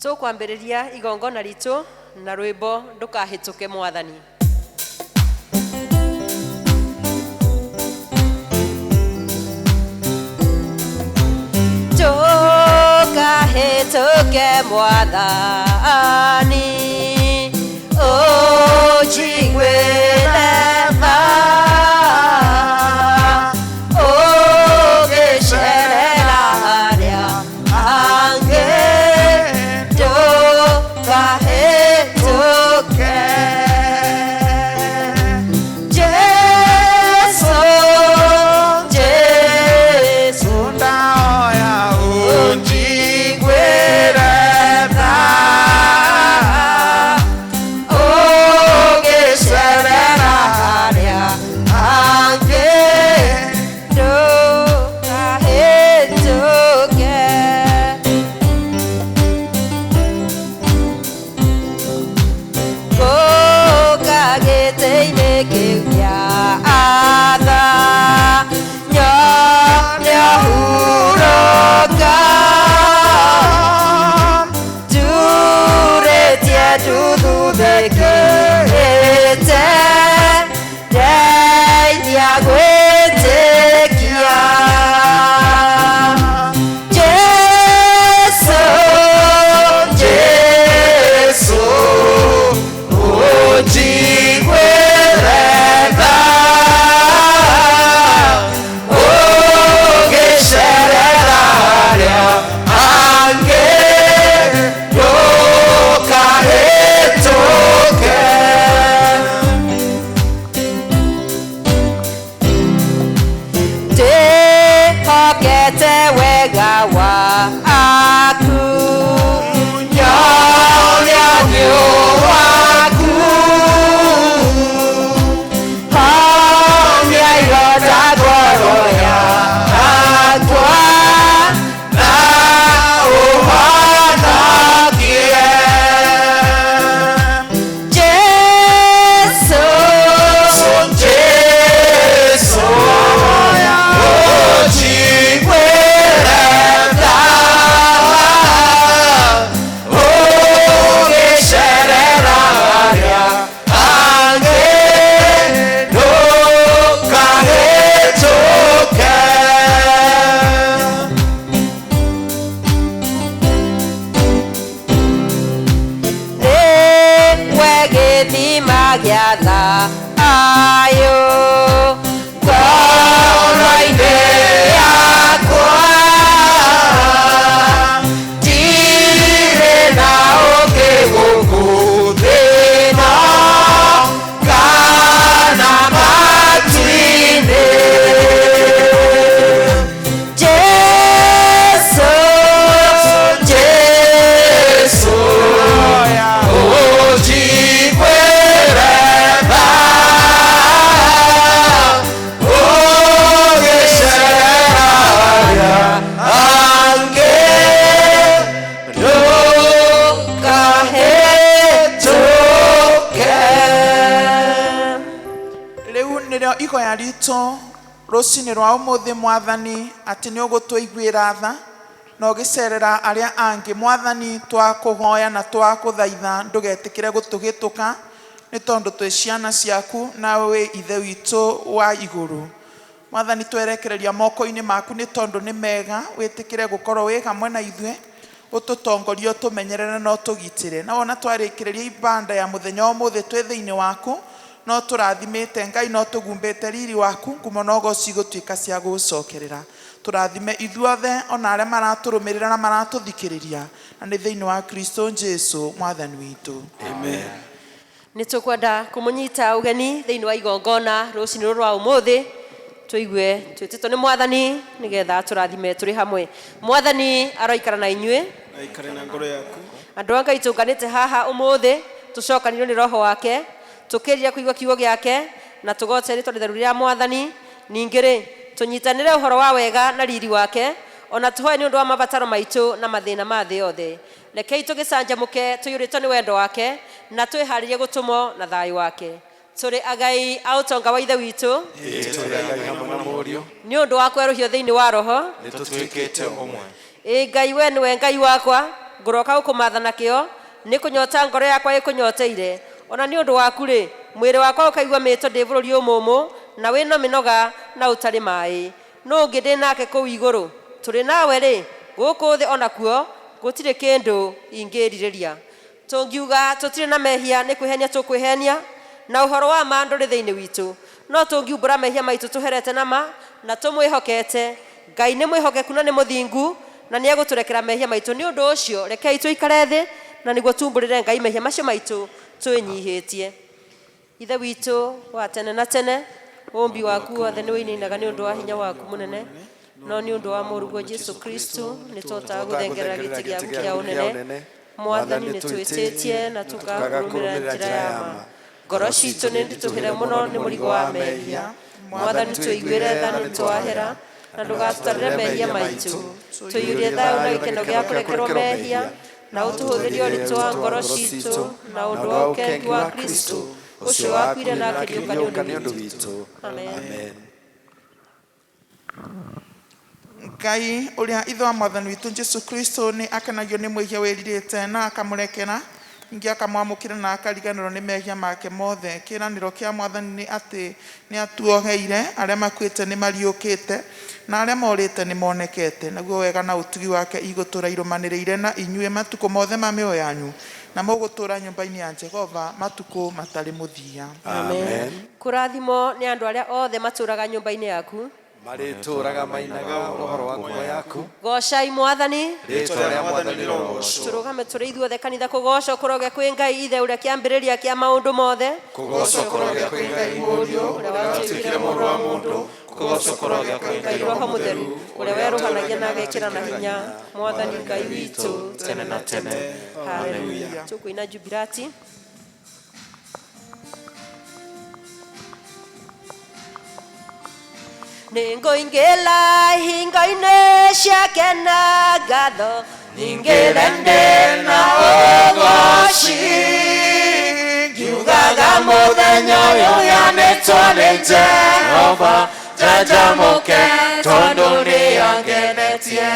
Tũkwambĩrĩria igongona ritũ na rwĩmbo ndũkahĩtũke mwathani. Ndũkahĩtũke mwathani, ũnjiguĩre tha, ũngĩcerera arĩa angĩ, ndũkahĩtũke. Jesu, Jesu, Ndahoya ũnjiguĩre tha, ũngĩcerera arĩa angĩ, ndũkahĩtũke. Gũka gĩtĩ-inĩ kĩu kĩa tha, nyone ũhurũka, ndurĩtie nduthuthĩkĩte, ndeithia gwĩtĩkia. Jesu, Jesu, ũnjiguĩre tha, ũngĩcerera arĩa angĩ, ndũkahĩtũke. Ndĩhokete wega waku, Nyonia ũthiũ waku, honia ironda ngoro yakwa, na ũhonokie. Jesu, Jesu, ũnjiguĩre tha, ũngĩcerera arĩa angĩ, ndũkahĩtũke. Nĩwe gĩthima gĩa thayũ Ngoro-inĩ yakwa, ndirĩ na ũngĩ gũkũ thĩ ĩno, kana matu-inĩ. Jesu, Jesu, ũnjiguĩre tha, ũngĩcerera arĩa angĩ, ndũkahĩtũke. Rĩu nĩrĩo igoya ritũ rũcinĩ rwa ũmũthĩ mwathani, atĩ nĩ ũgũtũiguĩra tha na ũgĩcerera arĩa angĩ. Mwathani, twakũhoya na twakũthaitha ndũgetĩkĩre gũtũhĩtũka, nĩ tondũ twĩ ciana ciaku na wĩ ithe witũ wa igũrũ. Mwathani, twerekereria moko-inĩ maku nĩ tondũ nĩ mega, wĩtĩkĩre gũkorwo wĩ hamwe na ithuĩ, ũtũtongorie, ũtũmenyerere na ũtũgitĩre. Na wona twarĩkĩrĩria ibanda ya mũthenya wa ũmũthĩ twĩ thĩinĩ waku, no tũrathimĩte Ngai, no tũgumbĩte riri waku, ngumo na ũgoci gũtuĩka cia gũgũcokerera. Tũrathime ithuothe ona arĩa maratũrũmĩrĩra na maratũthikĩrĩria, na nĩ thĩinĩ wa Kristo Jesu mwathani witũ. Amen. Nĩ tũkwenda kũmũnyita ũgeni thĩinĩ wa igongona rũcinĩ rũrũ rwa ũmũthĩ, tũigue twĩtĩtwo nĩ mwathani nĩgetha tũrathime tũrĩ hamwe. Mwathani aroikara na inyuĩ. Na ikare na ngoro yaku. Andũ a Ngai, tũnganĩte haha ũmũthĩ tũcokanĩrio nĩ roho wake, tũkĩrire kũigua kiugo gĩake na tũgoce rĩtwa rĩtheru rĩa mwathani. Ningĩ rĩ, tũnyitanĩre ũhoro wa wega na riri wake, ona tũhoe nĩ ũndũ wa mabataro maitũ na mathĩna ma thĩ yothe. Rekei tũgĩcanjamũke tũiyũrĩtwo nĩ wendo wake na twĩharĩrie gũtũmwo na thayũ wake. Tũrĩ agai a ũtonga wa ithe witũ. Ĩĩ, tũrĩ agai hamwe na mũriũ. Nĩ ũndũ wa kwerũhio thĩinĩ wa roho. Nĩ tũtuĩkĩte ũmwe. Ĩ Ngai, we nĩwe Ngai wakwa. Ngũroka gũkũmatha na kĩo, nĩ kũnyota ngoro yakwa ĩkũnyoteire. Ona nĩ ũndũ waku rĩ, mwĩrĩ wakwa ũkaigua mĩĩto ndĩ bũrũri ũmũmũ na wĩna mĩnoga na ũtarĩ maĩ. Nũ ũngĩ ndĩ nake kũu igũrũ? Tũrĩ nawe rĩ, gũkũ thĩ onakuo gũtirĩ kĩndũ ingĩrirĩria. Tũngiuga tũtirĩ na mehia nĩ kwĩhenia tũkwĩhenia, na ũhoro wa ma ndũrĩ thĩinĩ witũ. No tũngiumbũra mehia maitũ tũherete na ma na tũmwĩhokete, Ngai nĩ mwĩhokeku na nĩ mũthingu na nĩ egũtũrekera mehia maitũ. Nĩ ũndũ ũcio rekei tũikare thĩ na nĩguo tumbũrĩre Ngai mehia macio maitũ twĩnyihĩtie. Ithe witũ wa tene na tene, ũũmbi waku wothe nĩ ũinainaga nĩ ũndũ wa hinya waku mũnene, no nĩ ũndũ wa mũrũguo Jesu Kristo nĩ tũhotaga gũthengerera gĩtĩ gĩaku kĩa ũnene. Mwathani, nĩ twĩtĩtie na tũkakũrũmĩrĩra njĩra ya ma. Ngoro citũ nĩ nditũhĩre mũno nĩ mũrigo wa mehia. Mwathani, tũiguĩre tha nĩ twahera na ndũgatũtarĩre mehia maitũ. Tũiyũrie thayũ na gĩkeno gĩa kũrekerwo mehia, na ũtũhũthĩrie ũritũ wa ngoro citũ na ũndũ wa ũkengi wa Kristo ũcio wakuire na akĩriũka nĩ ũndũ witũ. Amen. Amen. Ngai ũrĩa ithe wa mwathani witũ Jesu Kristo nĩ akenagio nĩ mwĩhia wĩrirĩte na akamũrekera, ningĩ akamwamũkĩra na akariganĩrwo nĩ mehia make mothe. Kĩĩranĩro kĩa mwathani nĩ atĩ nĩ atuoheire, arĩa makuĩte nĩ mariũkĩte na arĩa morĩte nĩ monekete. Naguo wega na ũtugi wake igũtũũra irũmanĩrĩire na inyuĩ matukũ mothe ma mĩoyo yanyu, na mũgũtũũra nyũmba-inĩ ya Jehova matukũ matarĩ mũthia. Amen. Kũrathimwo nĩ andũ arĩa othe matũũraga nyũmba-inĩ yaku. Marĩtũũraga mainaga ũhoro wa ngumo yaku. Goocai mwathani. Rĩĩtwa rĩa mwathani rĩrogoocwo. Tũrũgame tũrĩ ithuothe kanitha. Kũgoocwo kũroge kwĩ Ngai Ithe ũrĩa kĩambĩrĩria kĩa maũndũ mothe. Kũgoocwo kũrogĩa kwĩ Ngai Mũriũ ũrĩa watuĩkire mũrũ wa mũndũ. Kũgoocwo kũrogĩa kwĩ Ngai Roho Mũtheru ũrĩa werũhanagia na agekĩra na hinya mwathani Ngai witũ tene na tene. Haleluya. Tũkũina Jubilati. Nĩngũingĩra ihingo-inĩ ciake na ngatho, ningĩre ndĩ na ũgoci, ngiugaga mũthenya ũyũ yanĩtwo nĩ Jehova, njanjamũke tondũ nĩ angenetie,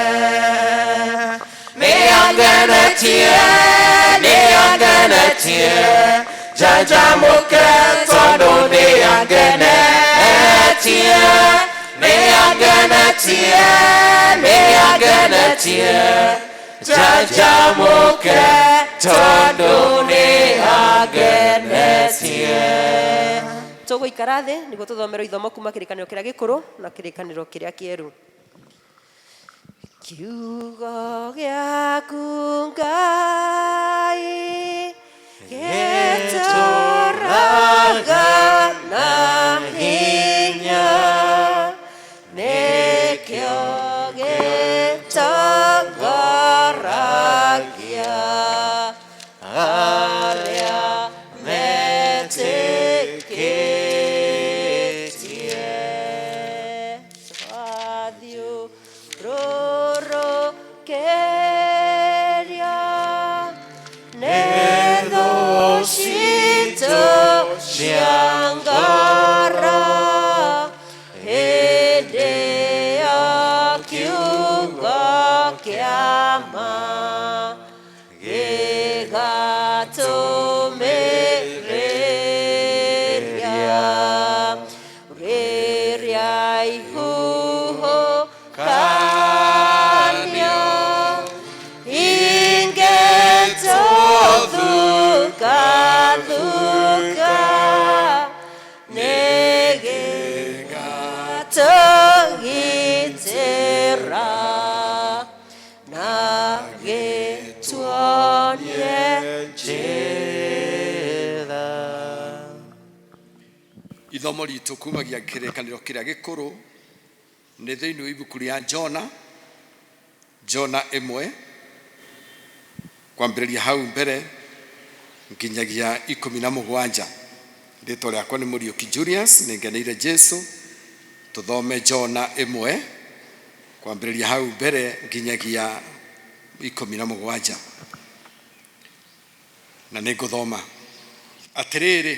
nĩ angenetie, nĩ angenetie, njanjamũke tondũ nĩ angenetie, nĩ angenetie, nĩ angenetie, njanjamũke tondũ nĩ angenetie. Tũgũikara thĩ nĩguo tũthomerwo ithomo kuma kĩrĩkanĩro kĩrĩa gĩkũrũ na kĩrĩkanĩro kĩrĩa kĩerũ. Kiugo gĩaku Ngai gĩtũũraga na hinya, nĩkĩo gĩtongoragia arĩa metĩkĩtie. Twathiũrũrũkĩrio nĩ thũ citũ cia ngoro, hĩndĩ ĩyo kiugo kĩa ma gĩgatũmĩrĩria. Rĩrĩa ihuhũkanio ingĩtũthukathuka, nĩ gĩgatũgitĩra na gĩtuonie njĩra. Ithomo ritũ kumagia kĩrĩkanĩro kĩrĩa gĩkũrũ nĩ thĩinĩ wa ibuku rĩa Jona, Jona 1, kwambĩrĩria hau mbere nginyagia 17. Rĩtwa rĩakwa nĩ Mũriũki Julius, nĩngeneire Jesu. Tũthome Jona 1 kwambĩrĩria hau mbere nginyagia 17, na nĩngũthoma. Atĩrĩrĩ,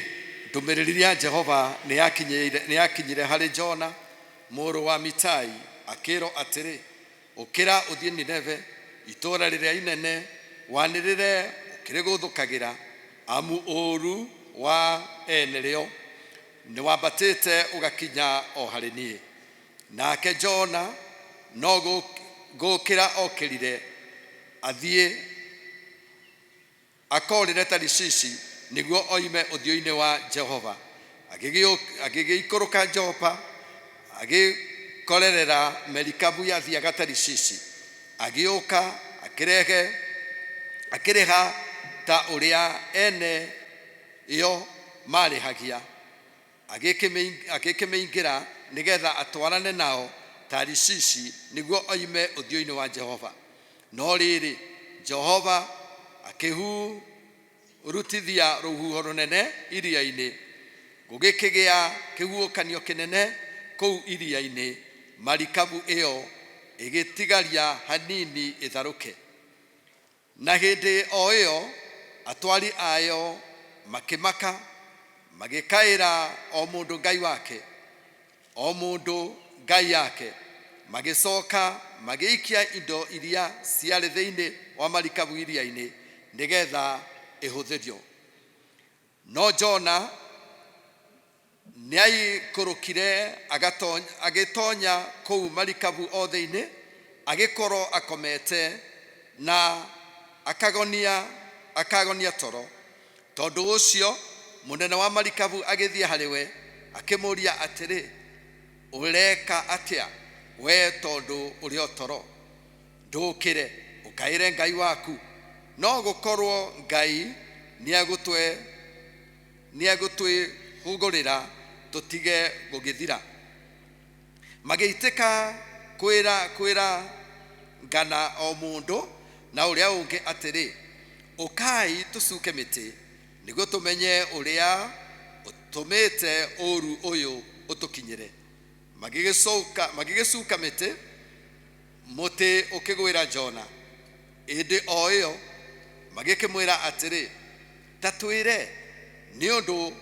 ndũmĩrĩri ya Jehova nĩ yakinyire harĩ Jona mũrũ wa Mitai, akĩrwo atĩrĩ, ũkĩra ũthiĩ Nineve, itũũra rĩrĩa inene, Wanĩrĩre ũkĩrĩgũthũkagĩra, amu ũũru wa ene rĩo nĩwambatĩte ũgakinya o harĩ niĩ. Nake Jona no gũkĩra okĩrire athiĩ akorĩre Tarishishi nĩguo oime ũthiũ-inĩ wa Jehova. Agĩgĩikũrũka Jopa, agĩkorerera merikabu yathiaga Tarishishi. Agĩũka akĩrehe akĩrĩha ta ũrĩa ene ĩyo marĩhagia, agĩkĩmĩingĩra nĩgetha atwarane nao Tarishishi nĩguo oime ũthiũ-inĩ wa Jehova. No rĩrĩ, Jehova akĩhurutithia rũhuho rũnene iria-inĩ, gũgĩkĩgĩa kĩhuhũkanio kĩnene kũu iria-inĩ, marikabu ĩyo ĩgĩtigaria hanini ĩtharũke. Na hĩndĩ o ĩyo atwari ayo makĩmaka, magĩkaĩra o mũndũ ngai wake, o mũndũ ngai yake, magĩcoka magĩikia indo iria ciarĩ thĩinĩ wa marikabu iria-inĩ nĩgetha ĩhũthĩrio. No Jona nĩaikũrũkire agĩtonya kũu marikabu o thĩinĩ, agĩkorwo akomete na akagonia toro. Tondũ ũcio mũnene wa marikabu agĩthiĩ harĩ we akĩmũũria atĩrĩ, ũreka atĩa we tondũ ũrĩ o toro? Ndũkĩre ũkaĩre Ngai waku, no gũkorwo Ngai nĩegũtwĩhũgũrĩra tũtige gũgĩthira. Magĩitĩka kwĩra ngana o mũndũ na ũrĩa ũngĩ atĩrĩ, ũkai tũcuke mĩtĩ nĩguo tũmenye ũrĩa ũtũmĩte ũũru ũyũ ũtũkinyĩre. Magĩgĩcuka mĩtĩ, mũtĩ ũkĩgwĩra Jona. Ĩndĩ o ĩyo magĩkĩmwĩra atĩrĩ, ta twĩre nĩ ũndũ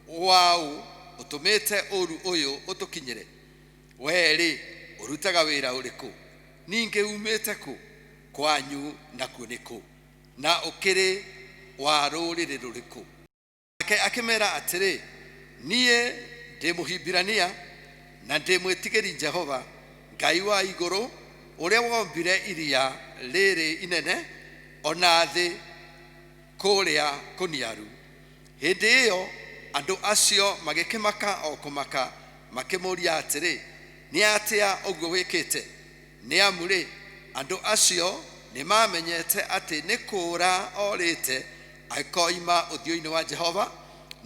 waũ ũtũmĩte ũũru ũyũ ũtũkinyĩre? Wee-rĩ, ũrutaga wĩra ũrĩkũ? Ningĩ umĩte kũ? Kwanyu nakuo nĩ kũ? Na ũkĩrĩ wa rũrĩrĩ rũrĩkũ? Nake akĩmera atĩrĩ, niĩ ndĩ Mũhibirania na ndĩ mwĩtigĩri Jehova, Ngai wa igũrũ, ũrĩa wombire iria rĩrĩ inene ona thĩ kũrĩa kũniaru. Hĩndĩ ĩyo andũ acio magĩkĩmaka o kũmaka, makĩmũũria atĩrĩ, nĩ atĩa ũguo wĩkĩte? Nĩ amu rĩ, andũ acio nĩmamenyete atĩ nĩ kũũra orĩte akoima ũthiũ-inĩ wa Jehova,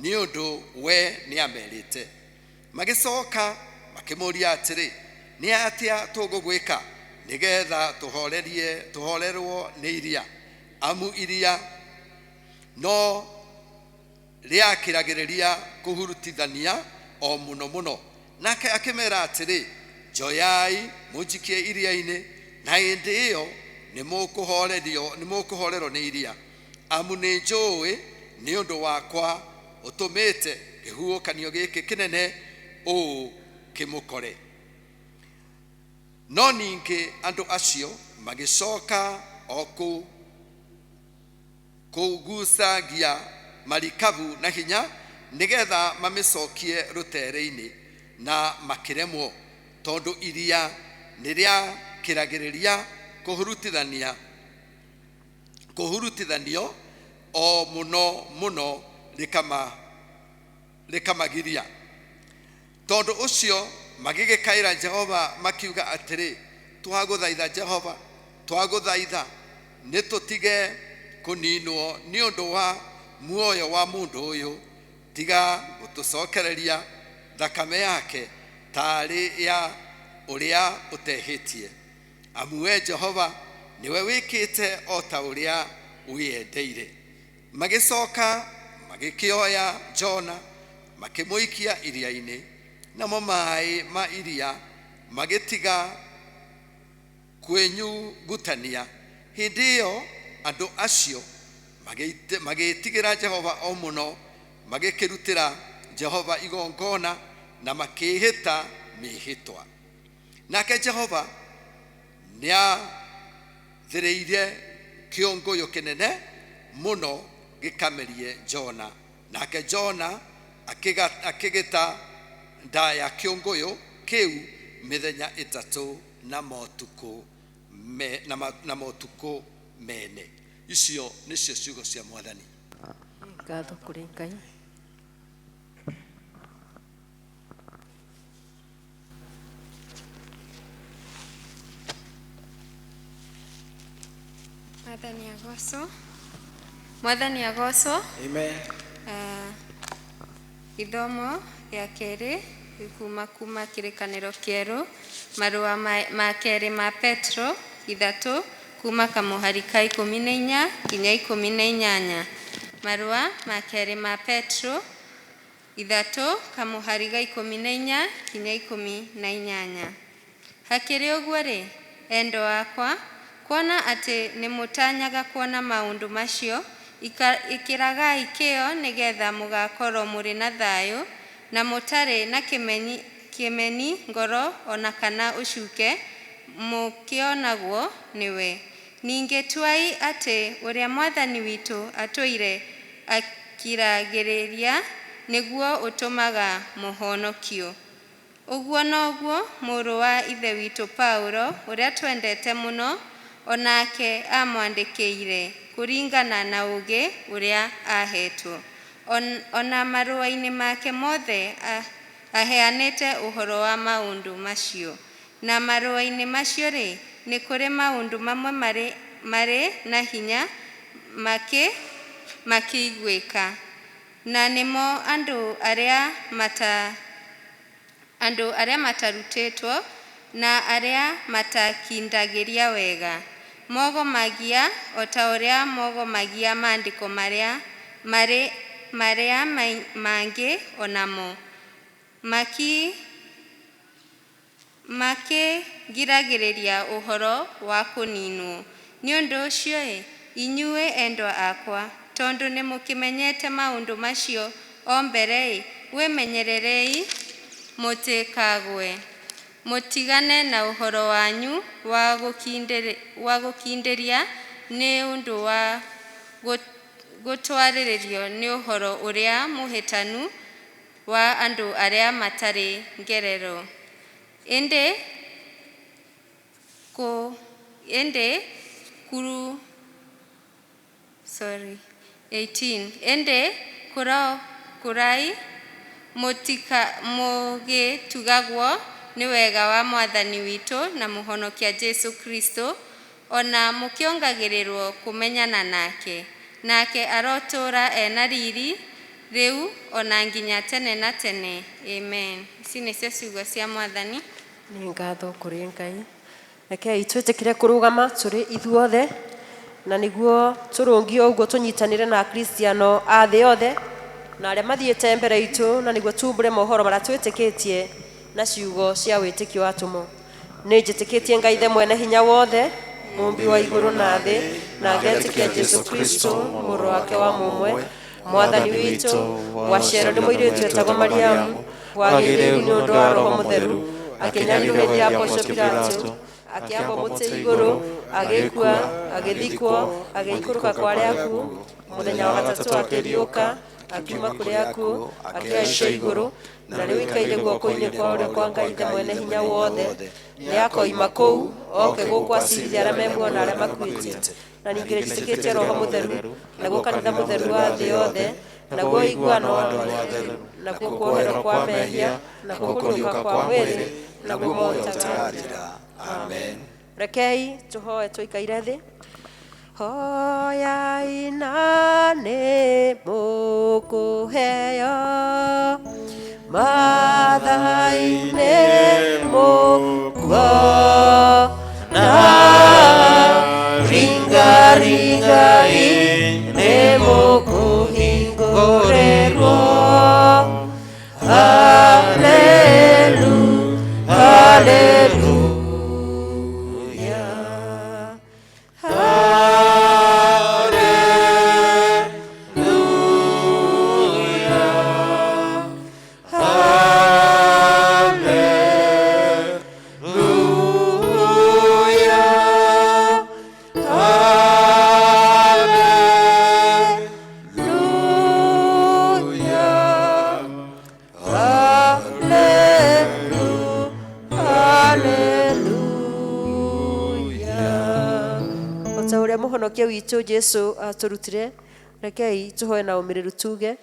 nĩ ũndũ we nĩamerĩte. Magĩcoka makĩmũũria atĩrĩ, nĩ atĩa tũgũgwĩka nĩgetha tũhorerwo nĩ iria? Amu iria no rĩakĩragĩrĩria kũhurutithania o mũno mũno. Nake akĩmera atĩrĩ, njoyai mũnjikie iria-inĩ, na hĩndĩ ĩyo nĩmũkũhorerwo nĩ iria. Amu nĩ njũĩ nĩ ũndũ wakwa ũtũmĩte kĩhuhũkanio gĩkĩ kĩnene ũũ kĩmũkore. No ningĩ andũ acio magĩcoka o kũgucagia marikabu na hinya nĩgetha mamĩcokie rũtere-inĩ, na makĩremwo, tondũ iria nĩrĩakĩragĩrĩria kũhurutithanio o mũno mũno rĩkamagiria. Tondũ ũcio magĩgĩkaĩra Jehova makiuga atĩrĩ, twagũthaitha Jehova, twagũthaitha nĩ tũtige kũninwo nĩ ũndũ wa muoyo wa mũndũ ũyũ, tiga gũtũcokereria thakame yake taarĩ ya ũrĩa ũtehĩtie. Amu we Jehova nĩwe wĩkĩte o ta ũrĩa wĩyendeire. Magĩcoka magĩkĩoya Jona makĩmũikia iria-inĩ, namo maaĩ ma iria magĩtiga kwĩnyugutania. Hĩndĩ ĩyo andũ acio magĩĩtigĩra Jehova o mũno, magĩkĩrutĩra Jehova igongona na makĩĩhĩta mĩĩhĩtwa. Nake Jehova nĩathĩrĩirie Kĩũngũyũ kĩnene mũno gĩkamerie Jona. Nake Jona akĩgĩta nda ya kĩũngũyũ kĩu mĩthenya ĩtatũ na motukũ na motukũ mene. Icio nĩcio ciugo cia Mwathani. Ngatho kũrĩ Ngai. Mwathani agocwo. Mwathani agocwo. Amen. Ithomo rĩa kerĩ kuma kĩrĩkanĩro kĩerũ, marũa ma kerĩ ma Petro 3 kuma kamũhari ka 14 nginya 18. Marũa ma kerĩ ma Petro 3 kamũhari ga 14 nginya 18. Hakĩrĩ ũguo rĩ, endo akwa, kuona atĩ nĩ mũtanyaga kuona maũndũ macio, ĩkĩragai kĩyo nĩgetha mũgakorwo mũrĩ na thayũ na mũtarĩ na kĩmeni ngoro ona kana ũcuke mũkĩonagwo nĩwe. Ningĩ tuai atĩ ũrĩa Mwathani witũ atũire akiragĩrĩria nĩguo ũtũmaga mũhonokio. Ũguo noguo mũrũ wa Ithe witũ Paulo ũrĩa twendete mũno onake amwandĩkĩire kũringana na ũũgĩ ũrĩa ahetwo. Ona marũa-inĩ make mothe aheanĩte ũhoro wa maũndũ macio. Na marũa-inĩ macio rĩ, nĩ kũrĩ maũndũ mamwe marĩ na hinya makĩiguĩka, na nĩmo andũ arĩa matarutĩtwo na arĩa matakindagĩria wega mogomagia o ta ũrĩa mogomagia maandĩko marĩa mangĩ onamo makĩgiragĩrĩria ũhoro wa kũninwo. Nĩ ũndũ ũcio inyuĩ endwa akwa, tondũ nĩ mũkĩmenyete maũndũ macio o mbere, wĩmenyererei mũtikagwe. Mũtigane na ũhoro wanyu wa gũkindĩria nĩ ũndũ wa gũtwarĩrĩrio nĩ ũhoro ũrĩa mũhĩtanu wa andũ arĩa matarĩ ngerero. Ĩndĩ 18 ĩndĩ kũrai mũgĩtugagwo nĩ wega wa Mwathani witũ na Mũhonokia Jesũ Kristo, ona mũkĩongagĩrĩrwo kũmenyana nake. Nake arotũũra ena riri rĩu ona nginya tene na tene. Amen. Ici nĩcio ciugo cia Mwathani. Nĩ ngatho kũrĩ Ngai. Rekei twĩtĩkĩre kũrũgama tũrĩ ithuothe, na nĩguo tũrũngio ũguo tũnyitanĩre na Akristiano a thĩ yothe na arĩa mathiĩte mbere itũ, na nĩguo tumbũre mohoro marĩa twĩtĩkĩtie na ciugo cia wĩtĩkio wa atũmwo. Nĩ njĩtĩkĩtie Ngai Ithe mwene hinya wothe, mũmbi wa igũrũ na thĩ, na ngetĩkia Jesũ Kristo mũrũ wake wa mũmwe, Mwathani witũ, waciarwo nĩ mũirĩtu wetagwo Mariamu, wagĩrĩirwo nĩ ũndũ wa Roho Mũtheru, akĩnyarirwo hĩndĩ ya Pontio Pilato, akĩambwo mũtĩ igũrũ, agĩkua, agĩthikwo, agĩikũrũka kwa arĩa akuũ, mũthenya wa gatatũ akĩriũka, akiuma kũrĩa akuũ, akĩhaica igũrũ, na rĩu aikaire guoko-inĩ kwa ũrĩo kwa Ngai Ithe mwene hinya wothe. Nĩ akoima kũu oke gũkũ acirithie arĩa me muoyo na arĩa makuĩte. Na ningĩ nĩnjĩtĩkĩtie Roho Mũtheru, naguo kanitha mũtheru wa thĩ yothe, naguo ũiguano wa andũ arĩa atheru, nakuo kuoherwo kwa mehia, nakuo kũriũka kwa mwĩrĩ, naguo muoyo ũtagathira. Amen. Rekei tũhoe tũikaire thĩ. Hoyai na nĩ mũkũheo, Maathai nĩ mũkuona, ringaringai nĩ mũkũhingũrĩrwo. Hallelu, hallelujah. Hallelujah. Hallelujah. Mũhonokia witũ Jesu atũrutire, rekei tũhoe na ũmĩrĩru tuge: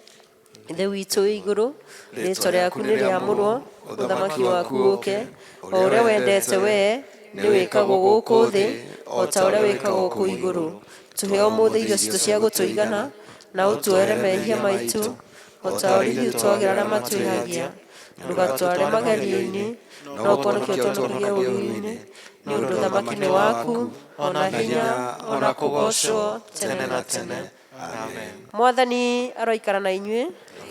Ithe witũ wĩ igũrũ, rĩtwa rĩaku nĩ rĩamũrwo, ũthamaki waku ũke, o ũrĩa wendete wee nĩ wĩkagwo gũkũ thĩ o ta ũrĩa wĩkagwo kũu igũrũ. Tũhe ũmũthĩ irio citũ cia gũtũigana, na ũtuoere mehia maitũ o ta ũrĩa ithuĩ twagĩra arĩa matwĩhagia. Ndũgatware magerio-inĩ, no ũtũhonokie ũtũhonokie ũũru-inĩ, nĩ ũndũ ũthamaki nĩ waku, ona hinya, ona kũgoocwo tene na tene. Amen. Mwathani aroikara na inyuĩ.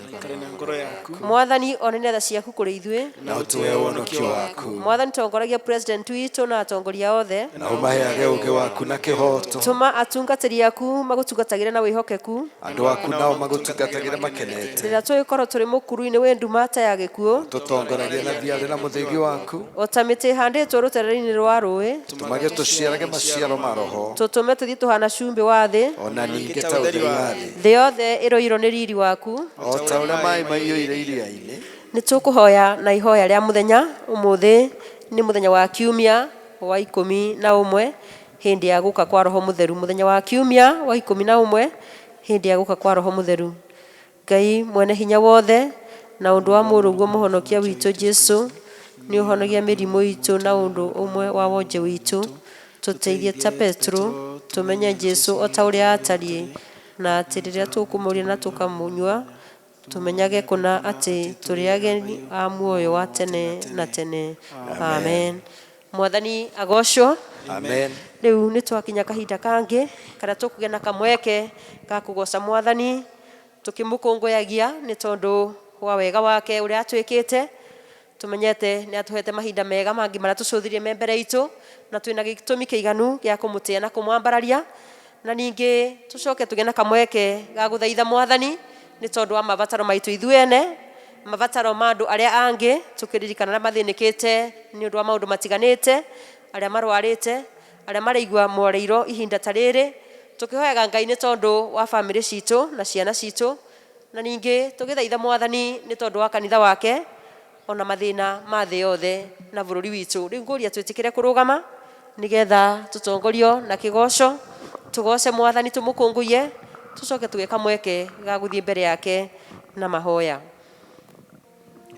Ikare na ngoro yaku. Mwathani onania tha ciaku kũrĩ ithuĩ, na ũtũhe ũhonokio waku. Mwathani tongoragia president witũ na atongoria othe, na ũmaheage ũũgĩ waku na kĩhooto. Tũma atungatĩri aku magũtungatagĩre na wĩhokeku, andũ aku nao magũtungatagĩre makenete. Rĩrĩa tũgĩkorwo tũrĩ mũkuru-inĩ wĩ nduma ta ya gĩkuũ, Tũtongoragie na thiarĩ na mũthĩgi waku, o ta mĩtĩ ĩhandĩtwo rũtere-inĩ rwa rũĩ, tũmage tũciarage maciaro ma roho, tũtũme tũthiĩ tũhana cumbĩ wa thĩ. Ona ningĩ ta ũtheri wa thĩ. Thĩ yothe ĩroirwo nĩ riri waku. O ta ũrĩa maĩ maiyũire iria-inĩ. Nĩ tũkũhoya na ihoya rĩa mũthenya. Ũmũthĩ nĩ mũthenya wa kiumia wa 11 hĩndĩ ya gũka kwa Roho Mũtheru. Mũthenya wa kiumia wa 11 hĩndĩ ya gũka kwa Roho Mũtheru. Ngai mwene hinya wothe, na ũndũ wa Mũrũguo Mũhonokia witũ Jesu, nĩ ũhonagia mĩrimũ itũ na ũndũ ũmwe wa wonje witũ, tũteithie ta Petro tũmenye Jesu o ta ũrĩa atariĩ, na atĩ rĩrĩa tũkũmũrĩa na tũkamũnyua, tũmenyage kũna atĩ tũrĩ ageni a muoyo wa tene na tene. Amen. Mwathani agocwo. Amen. Rĩu nĩ twakinya kahinda kangĩ karĩa tũkũgĩa na kamweke ga kũgoca Mwathani tũkĩmũkũngũyagia nĩ tondũ wa wega wake ũrĩa atwĩkĩte. Tũmenyete nĩ atũhete mahinda mega mangĩ marĩa tũcũthĩrĩrie me mbere itũ, na twĩna gĩtũmi kĩiganu gĩa kũmũtĩa na kũmwambararia. Na ningĩ tũcoke tũgĩe na kamweke ga gũthaitha Mwathani nĩ tondũ wa mabataro maitũ ithuĩ ene, mabataro ma andũ arĩa angĩ, tũkĩririkana arĩa mathĩnĩkĩte nĩ ũndũ wa maũndũ matiganĩte, arĩa marwarĩte, arĩa maraigua mwarĩirwo ihinda ta rĩrĩ, tũkĩhoyaga Ngai nĩ tondũ wa bamĩrĩ citũ na ciana citũ, na ningĩ tũgĩthaitha Mwathani nĩ tondũ wa kanitha wake ona mathĩna ma thĩ yothe na bũrũri witũ. Rĩu ngũria twĩtĩkĩre kũrũgama nĩgetha tũtongorio na kĩgoco, tũgoce Mwathani, tũmũkũngũiye, tũcoke tũgĩe kamweke ga gũthiĩ mbere yake na mahoya.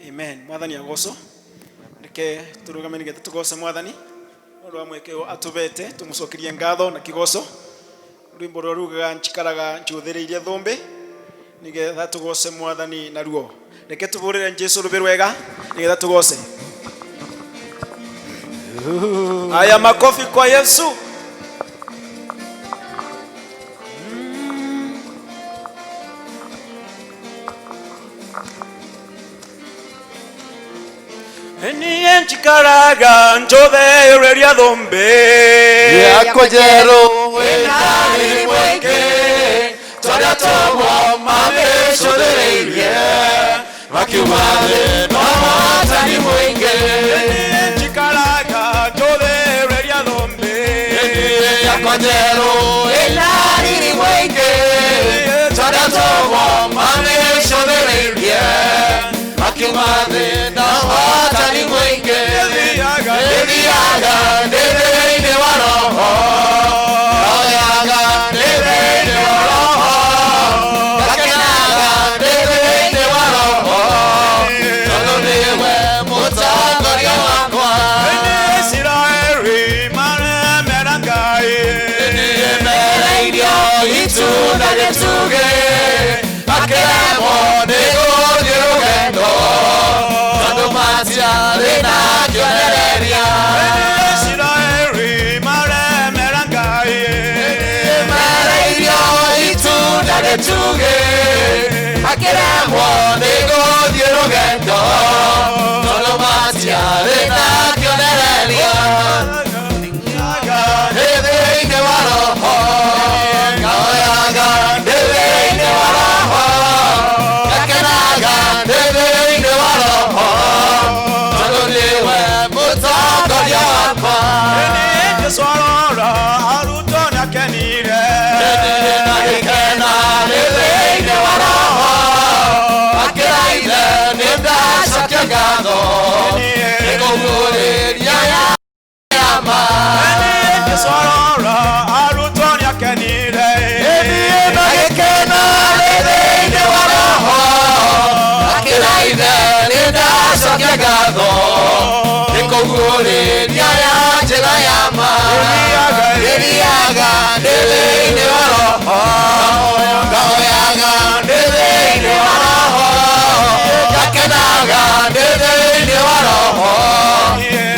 Amen. Mwathani agocwo. Reke tũrũgame nĩgetha tũgoce Mwathani ũndũ wa mweke ũyũ atũbete, tũmũcokerie ngatho na kĩgoco. Rwĩmbo rũrĩa rugaga njikaraga njũthĩrĩirie thũmbĩ, nĩgetha tũgoce Mwathani naruo. Reke tũbũrĩre Jesu rũbĩ rwega nĩgetha tũgoce. Haya, makofi kwa Yesu. Niĩ njikaraga njũthĩrĩria thũmbĩ yakwa njerũ ĩna riri mũingĩ, tondũ atũmwo mamĩcũthĩrĩirie makiuma thĩ na ũhotani mũingĩ. Niĩ njikaraga njũthĩrĩria thũmbĩ yakwa njerũ ĩna riri mũingĩ, tondũ atũmwo mamĩcũthĩrĩirie makiuma thĩ na ũhotani mũingĩ. Ndĩthiaga ndĩ thĩinĩ wa Roho, oyaga ndĩ thĩinĩ wa Roho, ngakenaga ndĩ thĩinĩ wa Roho, tondũ nĩwe mũtongoria wakwa. Isiraeli maremera Ngai. Nĩmereirio itunda gĩtugĩ, makĩremwo nĩ gũthiĩ rũgendo, tondũ matiarĩ na kĩonereria. Isiraeli maremera Ngai. Nĩmereirio itunda gĩtugĩ, makĩremwo nĩ gũthiĩ rũgendo, tondũ matiarĩ na kĩonereria. Ndĩ thĩinĩ wa Roho, ngaoyaga ndĩ thĩinĩ wa Roho, ngakenaga ndĩ thĩinĩ wa Roho, tondũ nĩwe mũtongoria wakwa. Jesu arora arutwo nĩakenire. Ndagĩkena ndĩ thĩinĩ wa Roho, akĩra Ithe nĩ ndacokia ngatho, nĩngũguũrĩria. Ndĩthiaga njĩra ya ma, ndĩthiaga ndĩ thĩinĩ wa Roho, ngahoyaga ndĩ thĩinĩ wa Roho, ngakenaga ndĩ thĩinĩ wa Roho,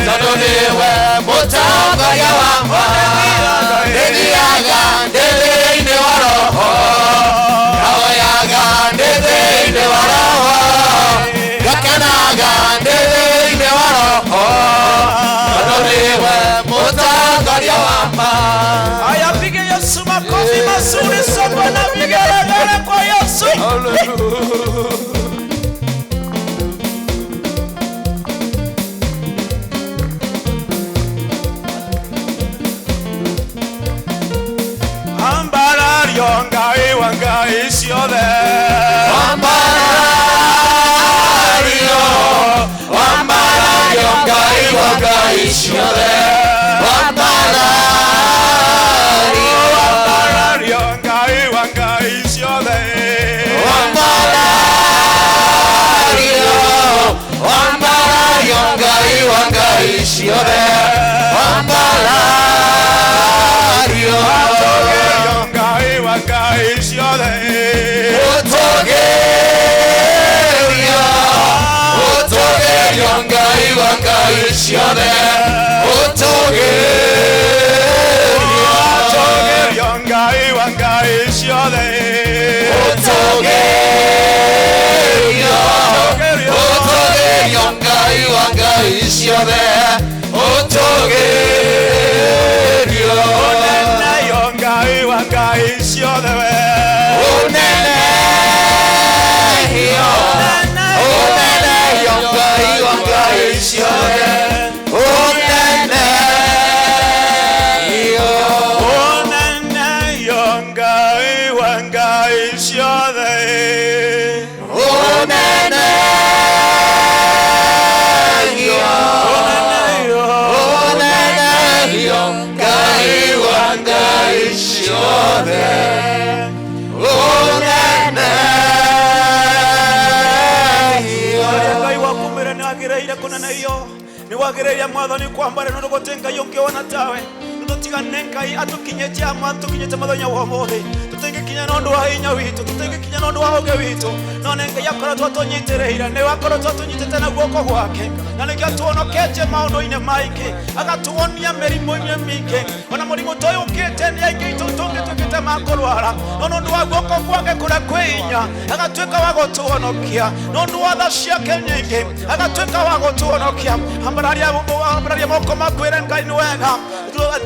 tondũ nĩwe mũtongoria wakwa. Ndĩthiaga ndĩ thĩinĩ wa Roho, ngahoyaga ndĩ thĩinĩ wa Roho, ngakenaga ndĩ thĩinĩ wa Roho, tondũ nĩwe mũtongoria wakwa. Aya, pige Yesu makofi mazuri sana na vigelegele kwa Yesu. Ambarario Ngai wa ngai ciothe. Wambarario, wambarario Ngai wa ngai ciothe. Wambarario, Ambarario Ngai wa ngai ciothe. Wambarario, wambarario Ngai wa ngai ciothe. Wambarario, Atũgĩrio Ngai wa ngai ciothe. Ũtũgĩrio, ũtũgĩrio Ngai wa ngai ciothe. Ũtũgĩrio, Atũgĩrio Ngai wa ngai ciothe. Ũtũgĩrio, ũtũgĩrio Ngai wa ngai ciothe. Ũtũgĩrio, Ũnene yo Ngai wa ngai ciothe we. Ũnenehio, ũnenehio Ngai wa ngai ciothe. Ũnenehio, Ũnene yo Ngai wa ngai ciothe. Ũnenehio, ũnenehio Ngai wa ngai ciothe. Ũnenehio. Ũrĩa Ngai wakumĩre nĩ wagĩrĩire kũnenehio, nĩ wagĩrĩire mwathani kwambara nĩ ũndũ gũtĩ Ngai ũngĩona tawe. Nĩ Ngai atũkinyĩtie amwe atũkinyĩte mũthenya wa ũmũthĩ. Tũtingĩkinya na ũndũ wa hinya witũ, tũtingĩkinya na ũndũ wa ũũgĩ witũ, no nĩ Ngai akoretwo atũnyitĩrĩire, nĩwe akoretwo atũnyitĩte na guoko gwake, na nĩkĩo atuonoketie maũndũ-inĩ maingĩ, agatuonia mĩrimũ-inĩ mĩingĩ. Ona mũrimũ ta ũyũ ũkĩte nĩ aingĩ aitũ tũngĩtuĩkĩte ma kũrwara, no nĩ ũndũ wa guoko gwake kũrĩa kwĩ hinya agatuĩka wa gũtũhonokia, nĩ ũndũ wa tha ciake nyingĩ agatuĩka wa gũtũhonokia. Ambararia moko maku ĩre Ngai nĩ wega,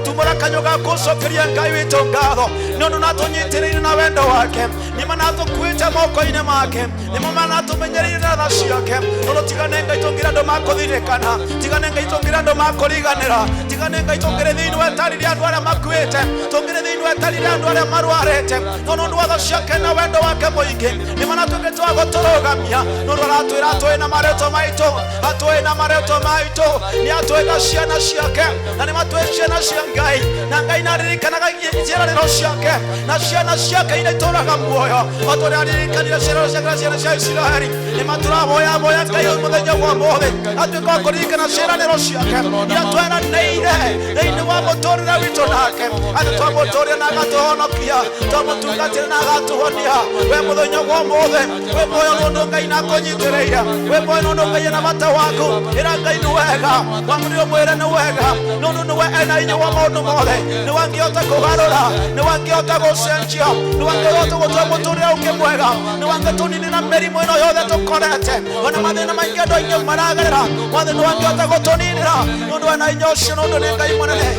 tumũra kanyua gaku ũcokerie Ngai witũ ngatho nĩ ũndũ nĩatũnyitĩrĩire na wendo wake, nĩma nĩatũkuĩte moko-inĩ make, nĩma nĩatũmenyereire na tha ciake. Tondũ tiga nĩ Ngai tũngĩrĩ andũ makũthirĩkana, tiga nĩ Ngai tũngĩrĩ andũ makũriganĩra, tiga nĩ Ngai tũngĩrĩ thĩinĩ wa etarĩria andũ arĩa makuĩte, tũngĩrĩ thĩinĩ wa etarĩria andũ arĩa marwarĩte. No nĩ ũndũ wa tha ciake na wendo wake mũingĩ nĩma nĩatuĩkĩte wa gũtũrũgamia, nĩ ũndũ aratwĩra atũĩ na marĩtwa maitũ, atũĩ na marĩtwa maitũ, nĩ atũĩ ta ciana ciake, na nĩ matũĩ ciana cia Ngai, na Ngai nĩaririkanaga ciĩranĩro ciake na ciana ciake iria itũũraga muoyo, o ta ũrĩa aririkanire ciĩranĩro ciake na ciana cia Isiraeli. Nĩ matũrahoya boya Ngai ũyũ mũthenya wa ũmũthĩ atuĩke wa kũririkana ciĩranĩro ciake iria tweranĩire thĩinĩ wa mũtũũrĩre witũ nake, atĩ twamũtũũrire na agatũhonokia, twamũtungatĩre na agatũhonia. We mũthenya wa ũmũthĩ wĩ muoyo nĩ ũndũ Ngai nĩakũnyitĩrĩire, wĩ muoyo nĩ ũndũ Ngai ena bata waku. Ĩra Ngai nĩ wega, wamũrire ũmwĩre nĩ wega, nĩ ũndũ nĩwe ena hinya wa maũndũ mothe, nĩwe angĩhota kũgarũra, nĩwe angĩhota gũcenjia, nĩwe angĩhota gũtũhe mũtũũrĩre ũngĩ mwega, nĩwe angĩtũninĩra mĩrimũ ĩno yothe tũkorete, ona mathĩna maingĩ andũ aingĩ maragerera. Mwathani nĩwe angĩhota gũtũninĩra, nĩ ũndũ ena hinya ũcio, nĩ ũndũ nĩ Ngai mũnene.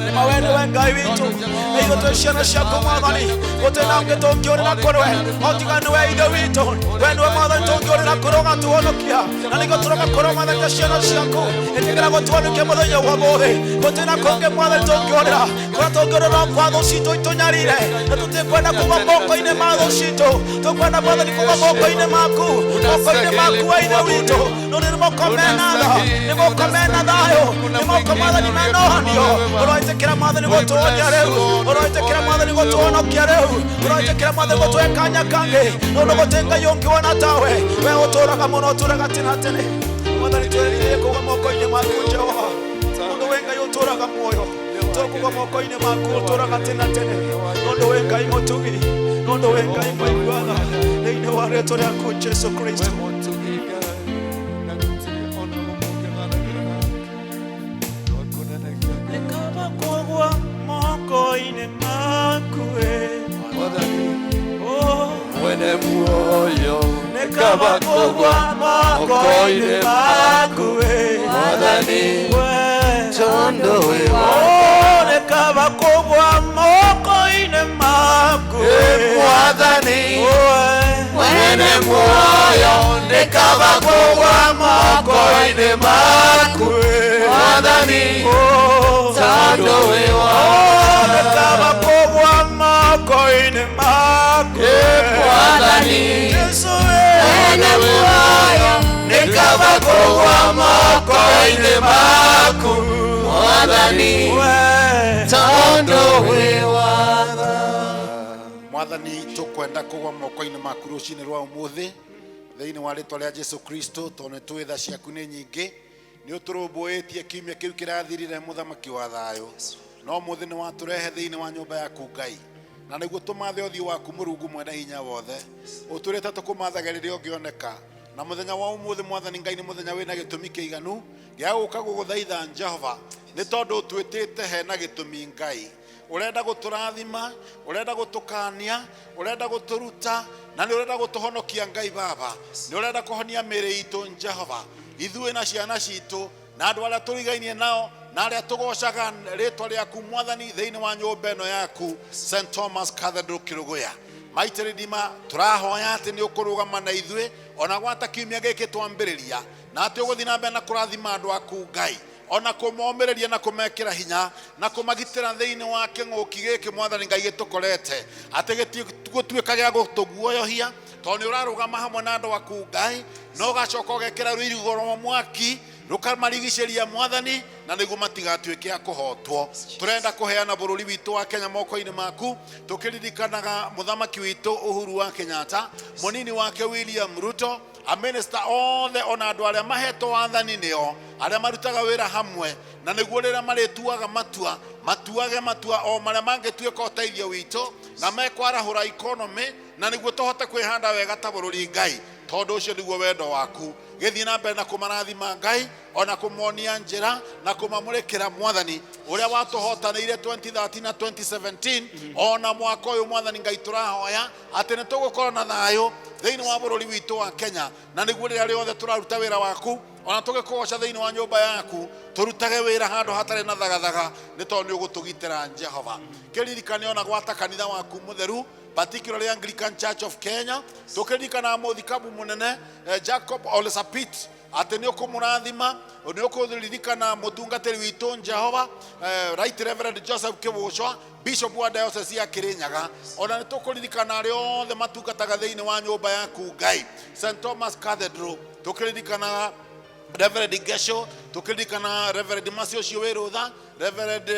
Nĩma we nĩwe Ngai witũ, na ithuĩ twĩ ciana ciaku Mwathani, gũtirĩ na ũngĩ tũngĩũrĩra kũrĩ we o tiga nĩwe Ithe witũ. We nĩwe Mwathani tũngĩũrĩra kũrĩ ũgatũhonokia, na nĩkĩo tũroka kũrĩ Mwathani ta ciana ciaku. Ĩtĩkĩra gũtũhonokia mũthenya wa ũmũthĩ. Gũtirĩ na kũngĩ Mwathani tũngĩũrĩra, kũrĩa tũngĩũrĩra kwa thũ citũ itũnyarire, na tũtikwenda kuma moko-inĩ ma thũ citũ, tũkwenda Mwathani kuma moko-inĩ maku, moko-inĩ maku we Ithe witũ. No nĩ moko mena tha, nĩ moko mena thayũ, nĩ moko Mwathani mena ũhonio. Ũroĩtĩkĩra Mwathani gũtũhonia rĩu, ũroĩtĩkĩra Mwathani gũtũhonokia rĩu, ũroĩtĩkĩra Mwathani gũtũhe kanya kangĩ, nĩ ũndũ gũtirĩ Ngai ũngĩwona tawe. We ũtũũraga mũno, ũtũũraga tene na tene. Mwathani twĩrirĩrie kuuma moko-inĩ maku Jehova. Kũgwa moko-inĩ maku ũtũũraga tene na tene, tondũ wĩ Ngai mũtugi, tondũ wĩ Ngai mũiguaga, thĩinĩ wa rĩtwa rĩaku Jesu Kristo. Nĩ kaba kũgwa moko-inĩ maku ĩ. Oh, Mwene muoyo nĩ kaba kũgwa moko-inĩ maku ĩ. Mwathani We. tondũ wĩ Oh, nĩ kaba kũgwa moko-inĩ maku ĩ. Mwathani Oh, mwene muoyo nĩ kaba kũgwa moko-inĩ maku Mwathani Oh, tondũ wĩ wa Oh, nĩ kaba kũgwa moko-inĩ maku Mwathani Jesu ĩ. mwene muoyo nĩ kaba kũgwa moko-inĩ maku Mwathani We. tondũ wĩ watha. Mwathani, tũkwenda kũgwa moko-inĩ maku rũcinĩ rwa ũmũthĩ thĩinĩ wa rĩtwa rĩa Jesu Kristo, tondũ nĩ tũĩ tha ciaku nĩ nyingĩ. Nĩ ũtũrũmbũĩtie kiumia kĩu kĩrathirire, mũthamaki wa thayũ, no ũmũthĩ nĩ watũrehe thĩinĩ wa nyũmba yaku Ngai, na nĩguo tũmathe ũthiũ waku Mũrungu mwene hinya wothe. Ũtũrĩte tũkũmathage rĩrĩa ũngĩoneka, na mũthenya wa ũmũthĩ, Mwathani Ngai, nĩ mũthenya wĩna gĩtũmi kĩiganu gĩa gũka gũgũthaitha Jehova, nĩ tondũ ũtwĩtĩte hena gĩtũmi. Ngai, ũrenda gũtũrathima, ũrenda gũtũkania, ũrenda gũtũruta, na nĩ ũrenda gũtũhonokia. Ngai Baba, nĩ ũrenda kũhonia mĩĩrĩ itũ Jehova, ithuĩ na ciana citũ na andũ arĩa tũrigainie nao na arĩa tũgocaga rĩtwa rĩaku Mwathani thĩinĩ wa nyũmba ĩno yaku St Thomas Cathedral Kĩrũgũya. Maitĩ Redeemer, tũrahoya atĩ nĩ ũkũrũgama na ithuĩ ona gwata kiumia gĩkĩ twambĩrĩria, na atĩ ũgũthiĩ na mbere na kũrathima andũ aku Ngai, ona kũmomĩrĩria na kũmekĩra hinya na kũmagitĩra thĩinĩ wa kĩng'ũki gĩkĩ, Mwathani Ngai, gĩtũkorete, atĩ gĩtigũtuĩka gĩa gũtũguoyohia, tondũ nĩ ũrarũgama hamwe na andũ aku Ngai, na ũgacoka ũgekĩra rũirigo rwa mwaki rũkamarigicĩria, Mwathani, na nĩguo matigatuĩke a kũhotwo. Tũrenda kũheana bũrũri witũ wa Kenya moko-inĩ maku, tũkĩririkanaga mũthamaki witũ Uhuru wa Kenyatta, mũnini wake William Ruto, amĩnĩsta othe, ona andũ arĩa mahetwo wathani nĩo arĩa marutaga wĩra hamwe, na nĩguo rĩrĩa marĩtuaga matua, matuage matua o marĩa mangĩtuĩka ũteithio witũ na mekwarahũra economy, na nĩguo tũhote kwĩhanda wega ta bũrũri. Ngai, tondũ ũcio nĩguo wendo waku, gĩthiĩ na mbere na kũmarathima Ngai, ona kũmonia njĩra na kũmamũrĩkĩra. Mwathani, ũrĩa watũhotanĩire 2013 na 2017, ona mwaka ũyũ, Mwathani Ngai, tũrahoya atĩ nĩ tũgũkorwo na thayũ thĩinĩ wa bũrũri witũ wa Kenya, na nĩguo rĩrĩa rĩothe tũraruta wĩra waku ona tũgĩkũgoca thĩinĩ wa nyũmba yaku, tũrutage wĩra handũ hatarĩ na thagathaga, nĩ tondũ nĩ ũgũtũgitĩra Jehova. Kĩririkane ona gwata kanitha waku mũtheru, particularly Anglican Church of Kenya, tũkĩririkana mũthikabu mũnene Jacob Ole Sapit, atĩ nĩ ũkũmũrathima. Nĩ ũkũririkana mũtungatĩri witũ Jehova, Right Reverend Joseph Kĩbũcwa, Bishop wa Diocese ya Kirinyaga. Ona nĩ tũkũririkana arĩa othe matungataga thĩinĩ wa nyũmba yaku Ngai, St Thomas Cathedral, tũkĩririkana Reverend Gesho, tũkĩririkana Reverend Masi ũcio wĩ rũtha, Reverend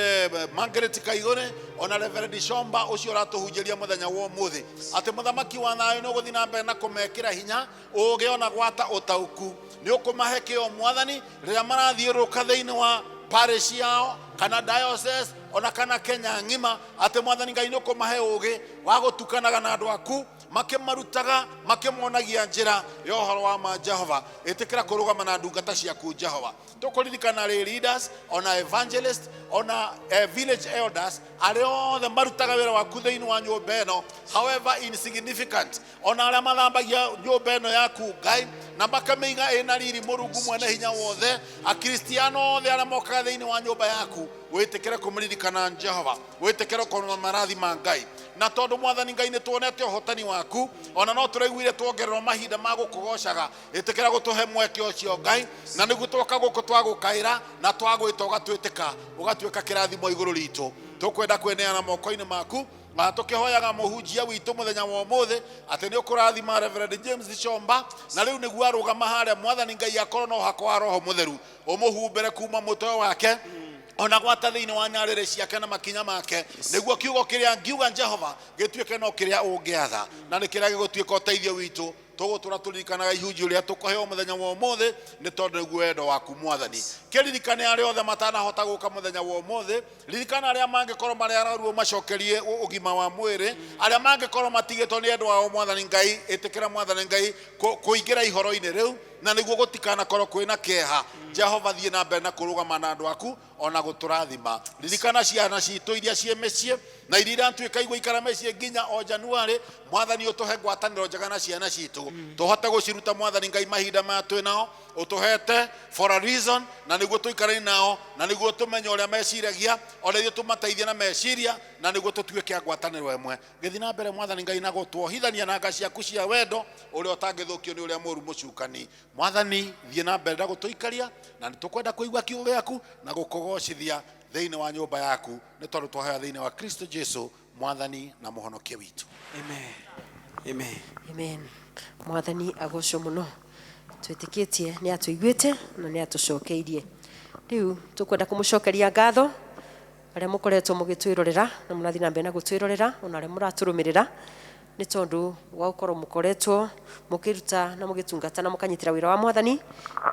Margaret Kaigũre, ona Reverend Shomba ũcio ũratũhunjĩria mũthenya wa ũmũthĩ, atĩ mũthamaki wa thayũ nĩ ũgũthiĩ na mbere na kũmekĩra hinya, ũgĩ, ona gwata ũtaũku. Nĩ ũkũmahe kĩo, Mwathani, rĩrĩa marathiũrũrũka thĩinĩ wa parish yao kana diocese ona kana Kenya ng'ima, atĩ Mwathani Ngai nĩ ũkũmahe ũgĩ wa gũtukanaga na andũ aku, makĩmarutaga, makĩmonagia njĩra ya ũhoro wa ma. Jehova, ĩtĩkĩra kũrũgama na ndungata ciaku Jehova. Tũkũririkana rĩ leaders, ona evangelist, ona village elders, arĩa othe marutaga wĩra waku thĩinĩ wa nyũmba ĩno, however insignificant, ona arĩa mathambagia nyũmba ĩno yaku Ngai na makamĩiga ĩna riri. Mũrungu mwene hinya wothe, akristiano othe arĩa mokaga thĩinĩ wa nyũmba yaku, wĩtĩkĩre kũmũririkana Jehova, wĩtĩkĩre kũmarathima Ngai. Na tondũ, Mwathani Ngai, nĩ tuonete ũhotani waku, ona no tũraiguire tuongererwo mahinda ma gũkũgocaga, ĩtĩkĩra gũtũhe mweke ũcio Ngai, na nĩguo twoka gũkũ twagũkaĩra na twagwĩta ũgatwĩtĩka, ũgatuĩka kĩrathimo igũrũ ritũ. Tũkwenda kwĩneana moko-inĩ maku, na tũkĩhoyaga mũhunjia witũ mũthenya wa ũmũthĩ atĩ nĩ ũkũrathima Reverend James Chomba, na rĩu nĩguo arũgama harĩa, Mwathani Ngai, akorwo na ũhako wa Roho Mũtheru ũmũhumbĩre kuma mũtwe wake ona gwata thĩinĩ wa nyarĩrĩ ciake na makinya make, nĩguo kiugo kĩrĩa ngiuga Jehova gĩtuĩke no kĩrĩa ũngĩatha, na nĩ kĩrĩa gĩgũtuĩka ũteithio witũ. Tũgũtũra tũririkanaga ihunjio rĩrĩa tũkũheo mũthenya wa ũmũthĩ, nĩ tondũ nĩguo wendo waku Mwathani. Kĩririkane arĩa othe matanahota gũka mũthenya wa ũmũthĩ, ririkana arĩa mangĩkorwo marĩ arwaru ũmacokerie ũgima wa mwĩrĩ, arĩa mangĩkorwo matigĩtwo nĩ endwa ao Mwathani Ngai, ĩtĩkĩra Mwathani Ngai kũingĩra ihoro-inĩ rĩu, na nĩguo gũtikanakorwo kwĩna kĩeha. Jehova, thiĩ na mbere na kũrũgama na andũ aku ona gũtũrathima. Ririkana ciana citũ iria ciĩ mĩciĩ na iria iratuĩka igũikara mĩciĩ nginya o Januarĩ. Mwathani, ũtũhe ngwatanĩro njega na ciana citũ, tũhote gũciruta Mwathani Ngai mahinda maya twĩ nao ũtũhete for a reason, na nĩguo tũikarane nao, na nĩguo tũmenye ũrĩa meciragia, ona ithuĩ tũmateithie na meciria, na nĩguo tũtuĩke a ngwatanĩro ĩmwe. Gĩthiĩ na mbere Mwathani Ngai na gũtuohithania na nga ciaku cia wendo ũrĩa ũtangĩthũkio nĩ ũrĩa mũũru mũcukani. Mwathani, thiĩ na mbere na gũtũikaria, na nĩ tũkwenda kũigua kiugo gĩaku na gũkũgocithia thĩinĩ wa nyũmba yaku, nĩ tondũ twahoya thĩinĩ wa Kristo Jesu Mwathani na Mũhonokia witũ. Amen. Amen. Amen. Mwathani agocwo mũno. Twĩtĩkĩtie nĩ atũiguĩte na nĩ atũcokeirie. Rĩu tũkwenda kũmũcokeria ngatho arĩa mũkoretwo mũgĩtwĩrorera na mũrathiĩ na mbere na gũtwĩrorera, ona arĩa mũratũrũmĩrĩra, nĩ tondũ wa gũkorwo mũkoretwo mũkĩruta na mũgĩtungata na mũkanyitĩra wĩra wa Mwathani.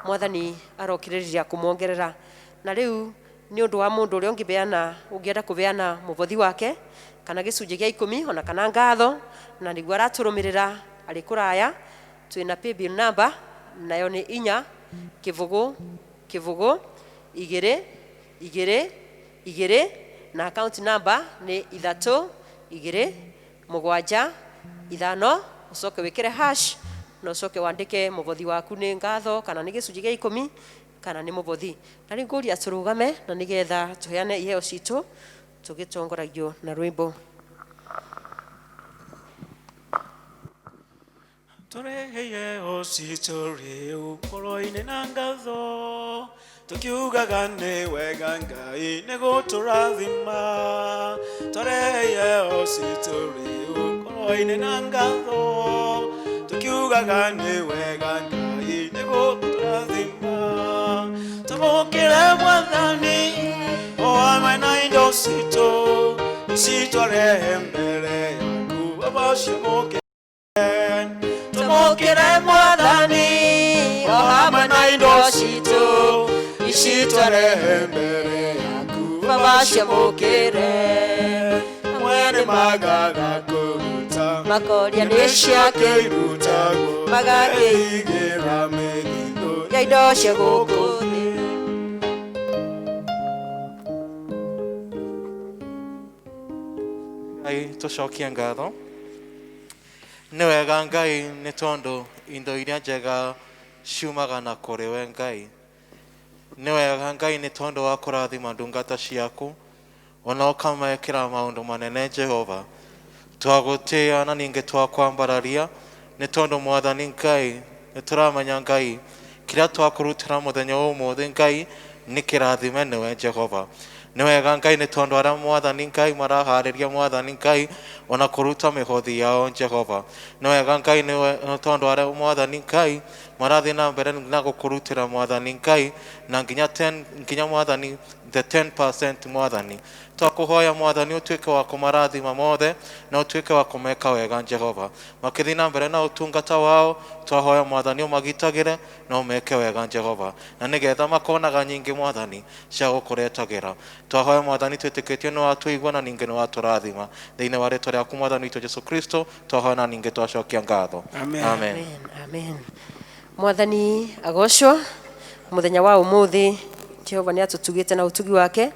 Mwathani arokĩrĩria kũmuongerera. Na rĩu nĩ ũndũ wa mũndũ ũrĩa ũngĩbeana, ũngĩenda kũbeana mũbothi wake kana gĩcunjĩ gĩa 10 ona kana ngatho, na nĩguo aratũrũmĩrĩra arĩ kũraya, twĩna paybill number, nayo nĩ 4 0 0 2 2 2, na account number nĩ 3 2 7 5. Ũcoke wĩkĩre hash na ũcoke wandĩke mũbothi waku nĩ ngatho kana nĩ gĩcunjĩ gĩa 10 kana nĩ mũbothi. Na rĩu ngũria tũrũgame na nĩgetha tũheane iheo citũ tũgĩtongoragio na rwĩmbo. Tũrehe iheo citũ rĩu ngoro-inĩ na ngatho, tukiugaga nĩ wega Ngai nĩ gũtũrathima. Tũrehe iheo citũ rĩu ngoro-inĩ na ngatho, tukiugaga nĩ wega Ngai nĩ gũtũrathima. Tũmũkĩre Mwathani o hamwe na indo citũ, ici twarehe mbere yaku, Baba ciamũkĩre. Tũmũkĩre Mwathani o hamwe na indo citũ, ici twarehe mbere yaku, Baba ciamũkĩre. Amwe nĩ magaga kũruta, makoria nĩ ciake irutagwo, magakĩigĩra mĩthithũ ya indo cia gũkũ thĩ. Ngai, tũcokie ngatho. Nĩ wega Ngai, nĩ tondũ indo iria njega ciumaga na kũrĩ we Ngai. Nĩ wega Ngai, nĩ tondũ wa kũrathima ndungata ciaku, ona ũkamekĩra maũndũ manene. Jehova, twagũtĩĩa na ningĩ twakwambararia, nĩ tondũ Mwathani Ngai nĩ tũramenya Ngai kĩrĩa twakũrutĩra mũthenya wa ũmũthĩ Ngai nĩ kĩrathime nĩwe Jehova. Nĩ wega Ngai, nĩ tondũ arĩa Mwathani Ngai maraharĩria Mwathani Ngai ona kũruta mĩhothi yao Jehova. Nĩ wega Ngai, nĩ tondũ arĩa Mwathani Ngai marathiĩ na mbere na gũkũrutĩra Mwathani Ngai na nginya 10 nginya Mwathani the 10%. Mwathani, twakũhoya Mwathani ũtuĩke wa kũmarathima mothe na ũtuĩke wa kũmeka wega Jehova, makĩthiĩ na mbere na ũtungata wao. Twahoya Mwathani ũmagitagĩre na ũmeke wega Jehova, na nĩgetha makonaga nyingĩ Mwathani cia gũkũretagĩra. Twahoya Mwathani twĩtĩkĩtie nĩ watũigua na ningĩ nĩ watũrathima. Thĩinĩ wa rĩtwa rĩaku Mwathani witũ Jesu Kristo twahoya na ningĩ twacokia ngatho. Amen. Amen. Amen. Amen. Mwathani agocwo. Mũthenya wa ũmũthĩ Jehova nĩ atũtugĩte na ũtugi wake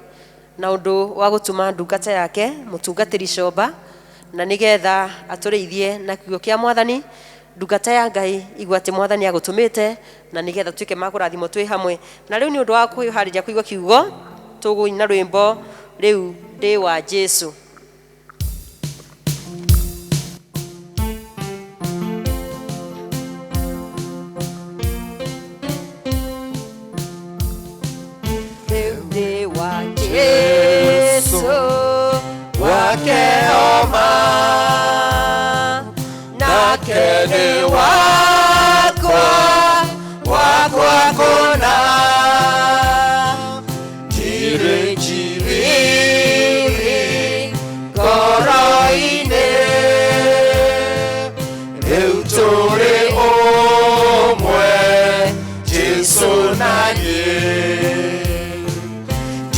na ũndũ wa gũtũma ndungata yake mũtungatĩri Comba, na nĩgetha atũrĩithie na kiugo kĩa Mwathani. Ndungata ya Ngai, igua atĩ Mwathani agũtũmĩte na nĩgetha tuĩke ma kũrathimwo twĩ hamwe. Na rĩu nĩ ũndũ wa kwĩharĩria kũigua kiugo, tũgũina rwĩmbo rĩu ndĩ wa Jesu. Rĩu ndĩ wa Jesu, wake oma, nake nĩ wakwa, wakwa kũna, ndirĩ njiriri ngoro-inĩ, rĩu tũrĩ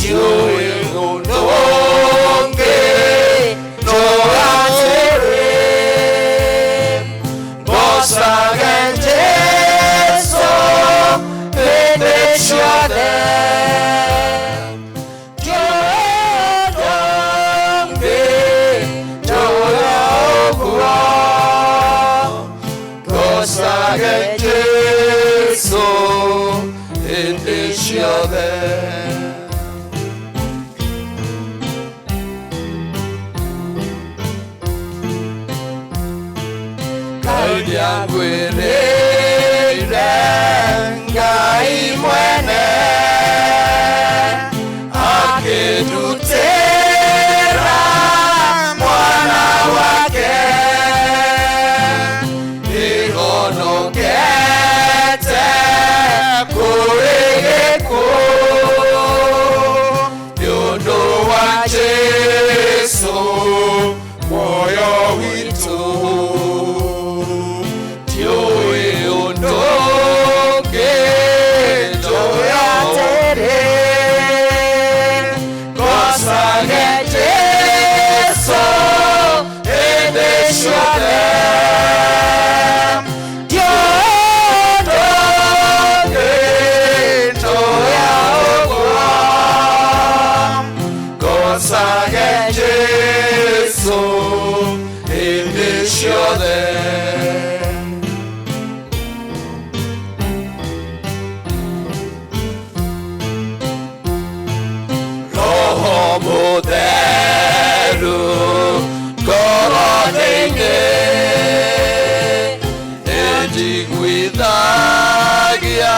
Ndiũĩ ũndũ ũngĩ no atĩrĩ, ngocage Jesũ hĩndĩ ciothe. Jesu hĩndĩ ciothe. Ngai nĩangwĩrĩire, Ngai mwene akĩndutĩra mwana wake, nĩhonokete kũrĩ gĩkuũ nĩ ũndũ wa Jesũ muoyo witũ. Ndiũĩ ũndũ ũngĩ njũĩ atĩrĩ, ngocage Jesũ hĩndĩ ciothe. Ndiũĩ ũndũ ũngĩ njũĩ ũguo, ngocage Jesũ hĩndĩ ciothe. Roho Mũtheru ngoro thĩinĩ nĩnjiguithagia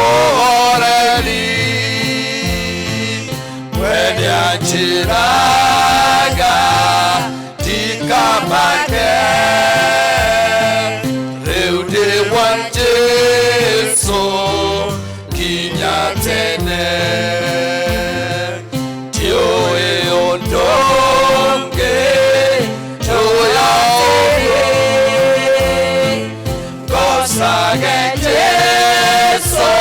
ũhoreri, we nĩanjĩraga ndikamake, rĩu ndĩ wa Jesũ nginya tene. Ndiũĩ ũndũ ũngĩ njũĩ atĩrĩ, ngocage Jesũ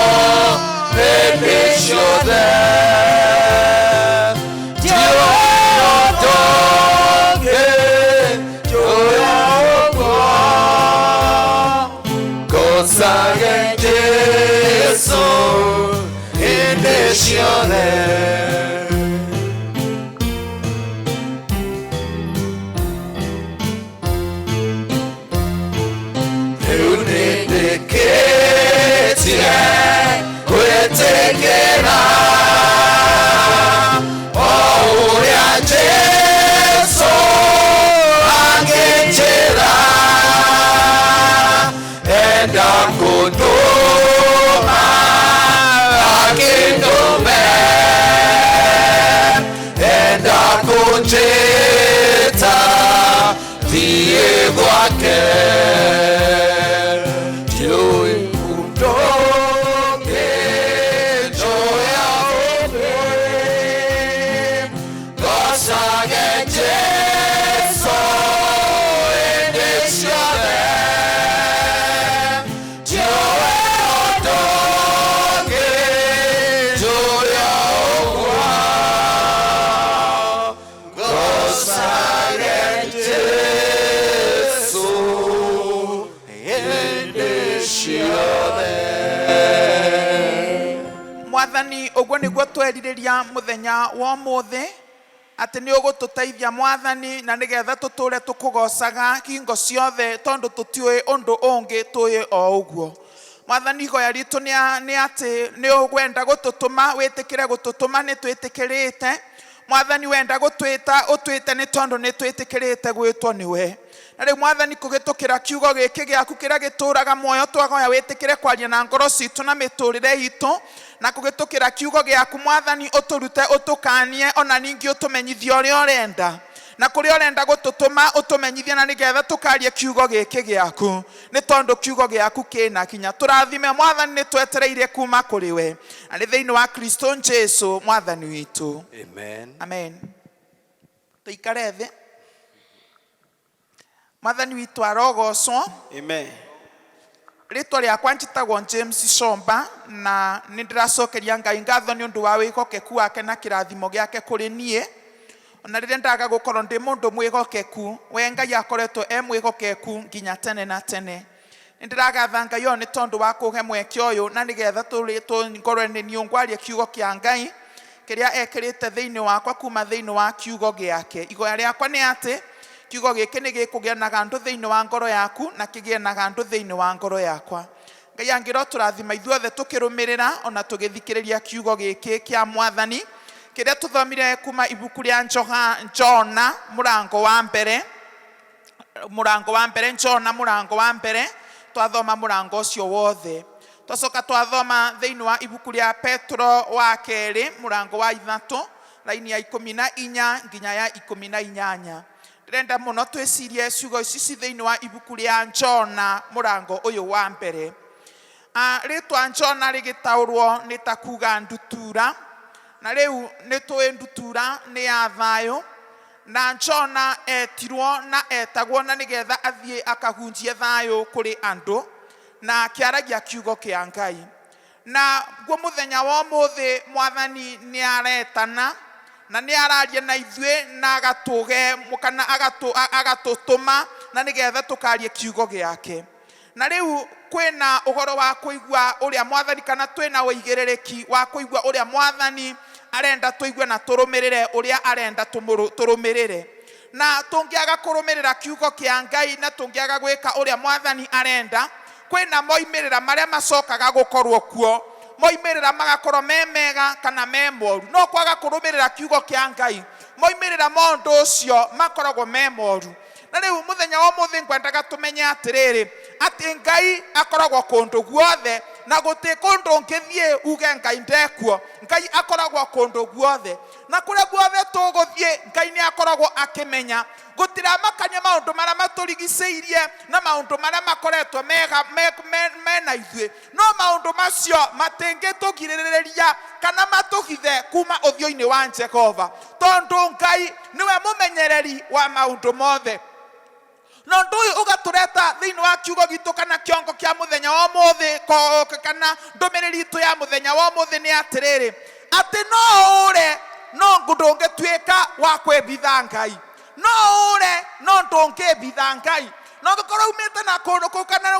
hĩndĩ ciothe. Ndiũĩ ũndũ ũngĩ njũĩ ũguo, ngocage Jesũ hĩndĩ ciothe. Rĩu nĩndĩkĩtie gwĩtĩkĩra o ũrĩa Jesũ angĩnjĩra, enda kũndũma akĩndũme, enda kũnjĩta thiĩ gwake. Ndiũĩ ũndũ ũngĩ njũĩ atĩrĩ, ngocage Jesũ hĩndĩ ciothe. Ndiũĩ ũndũ ũngĩ njũĩ ũguo, ngocage Jesũ hĩndĩ ciothe. Mwathani, ũguo nĩguo twerirĩria mũthenya wa ũmũthĩ, atĩ nĩ ũgũtũteithia Mwathani, na nĩgetha tũtũre tũkũgocaga hingo ciothe, tondũ tũtiũĩ ũndũ ũngĩ, tũĩ o ũguo. Mwathani, ihoya ritũ nĩ atĩ nĩ ũgwenda gũtũtũma, wĩtĩkĩre gũtũtũma, nĩ twĩtĩkĩrĩte. Mwathani, wenda gũtwĩta, ũtwĩte, nĩ tondũ nĩ twĩtĩkĩrĩte gwĩtwo nĩwe. Na rĩu Mwathani, kũhĩtũkĩra kiugo gĩkĩ gĩaku kĩrĩa gĩtũraga muoyo, twahoya wĩtĩkĩre kwaria na ngoro citũ na mĩtũrĩre itũ, na kũhĩtũkĩra kiugo gĩaku Mwathani, ũtũrute, ũtũkanie, ona ningĩ ũtũmenyithie ũrĩa ũrenda, na kũrĩa ũrenda gũtũtũma ũtũmenyithie, na nĩgetha tũkarie kiugo gĩkĩ gĩaku, nĩ tondũ kiugo gĩaku kĩna kinya. Tũrathime Mwathani, nĩ twetereire kuma kũrĩ we, na nĩ thĩinĩ wa Kristo Jesu Mwathani witũ. Amen. Amen. Tũikare thĩ. Mwathani witũ arogocwo. Amen. Rĩtwa rĩakwa njĩtagwo James Comba, na nĩ ndĩracokeria Ngai ngatho nĩ ũndũ wa wĩhokeku wake na kĩrathimo gĩake kũrĩ niĩ. Ona rĩrĩa ndaga gũkorwo ndĩ mũndũ mwĩhokeku, we Ngai akoretwo e mwĩhokeku nginya tene na tene. Nĩ ndĩragatha Ngai ũyũ nĩ tondũ wa kũhe mweke ũyũ, na nĩgetha tũngorwe nĩ niĩ ngwaria kiugo kĩa Ngai kĩrĩa ekĩrĩte thĩinĩ wakwa kuma thĩinĩ wa kiugo gĩake. Igoya rĩakwa nĩ atĩ kiugo gĩkĩ nĩ gĩkũgĩa na gandũ thĩinĩ wa ngoro yaku, na kĩgĩe na gandũ thĩinĩ wa ngoro yakwa. Ngai angĩro tũrathima ithuothe tũkĩrũmĩrĩra ona tũgĩthikĩrĩria kiugo gĩkĩ kĩa Mwathani kĩrĩa tũthomire kuma ibuku rĩa Jona mũrango wa mbere, mũrango wa mbere, Jona mũrango wa mbere, twathoma mũrango ũcio wothe. Twacoka twathoma thĩinĩ wa ibuku rĩa Petro wa kerĩ mũrango wa 3 raini ya 14 nginya ya 18. Ndĩrenda mũno twĩcirie ciugo ici ci thĩinĩ wa ibuku rĩa Jona mũrango ũyũ wa mbere. Rĩtwa Jona rĩgĩtaũrwo nĩ ta kuga ndutura, na rĩu nĩ tũĩ ndutura nĩ ya thayũ, na Jona etirwo na etagwo na nĩgetha athiĩ akahunjie thayũ kũrĩ andũ, na akĩaragia kiugo kĩa Ngai. Na guo mũthenya wa ũmũthĩ Mwathani nĩ aretana na nĩ araria na ithuĩ, na agatũge kana agatũtũma na nĩgetha tũkarie kiugo gĩake. Na rĩu kwĩna ũhoro wa kũigua ũrĩa Mwathani, kana twĩna ũigĩrĩrĩki wa kũigua ũrĩa Mwathani arenda tũigue na tũrũmĩrĩre ũrĩa arenda tũrũmĩrĩre. Na tũngĩaga kũrũmĩrĩra kiugo kĩa Ngai na tũngĩaga gwĩka ũrĩa Mwathani arenda, kwĩna moimĩrĩra marĩa macokaga gũkorwo kuo, moimĩrĩra magakorwo me mega kana me moru. No kwaga kũrũmĩrĩra kiugo kĩa Ngai, moimĩrĩra ma ũndũ ũcio makoragwo me moru. Na rĩu mũthenya wa ũmũthĩ ngwendaga tũmenye atĩrĩrĩ, atĩ Ngai akoragwo kũndũ guothe, na gũtirĩ kũndũ ũngĩthiĩ uge Ngai ndekuo. Ngai akoragwo kũndũ guothe, na kũrĩa guothe tũgũthiĩ Ngai nĩ akoragwo akĩmenya. Gũtiramakania maũndũ marĩa matũrigicĩirie na maũndũ marĩa makoretwo mega mena ithuĩ, no maũndũ macio matingĩtũgirĩrĩria kana matũhithe kuma ũthiũ-inĩ wa Jehova, tondũ Ngai nĩwe mũmenyereri wa maũndũ mothe. Na ũndũ ũyũ ũgatũreta thĩinĩ wa kiugo gitũ kana kĩongo kĩa mũthenya wa ũmũthĩ, kana ndũmĩrĩri itũ ya mũthenya wa ũmũthĩ nĩ atĩrĩrĩ, atĩ no ũre no ndũngĩtuĩka wa kwĩhitha Ngai, no ũre no ndũngĩhitha Ngai. Na ũngĩkorwo umĩte na kũndũ kũu kana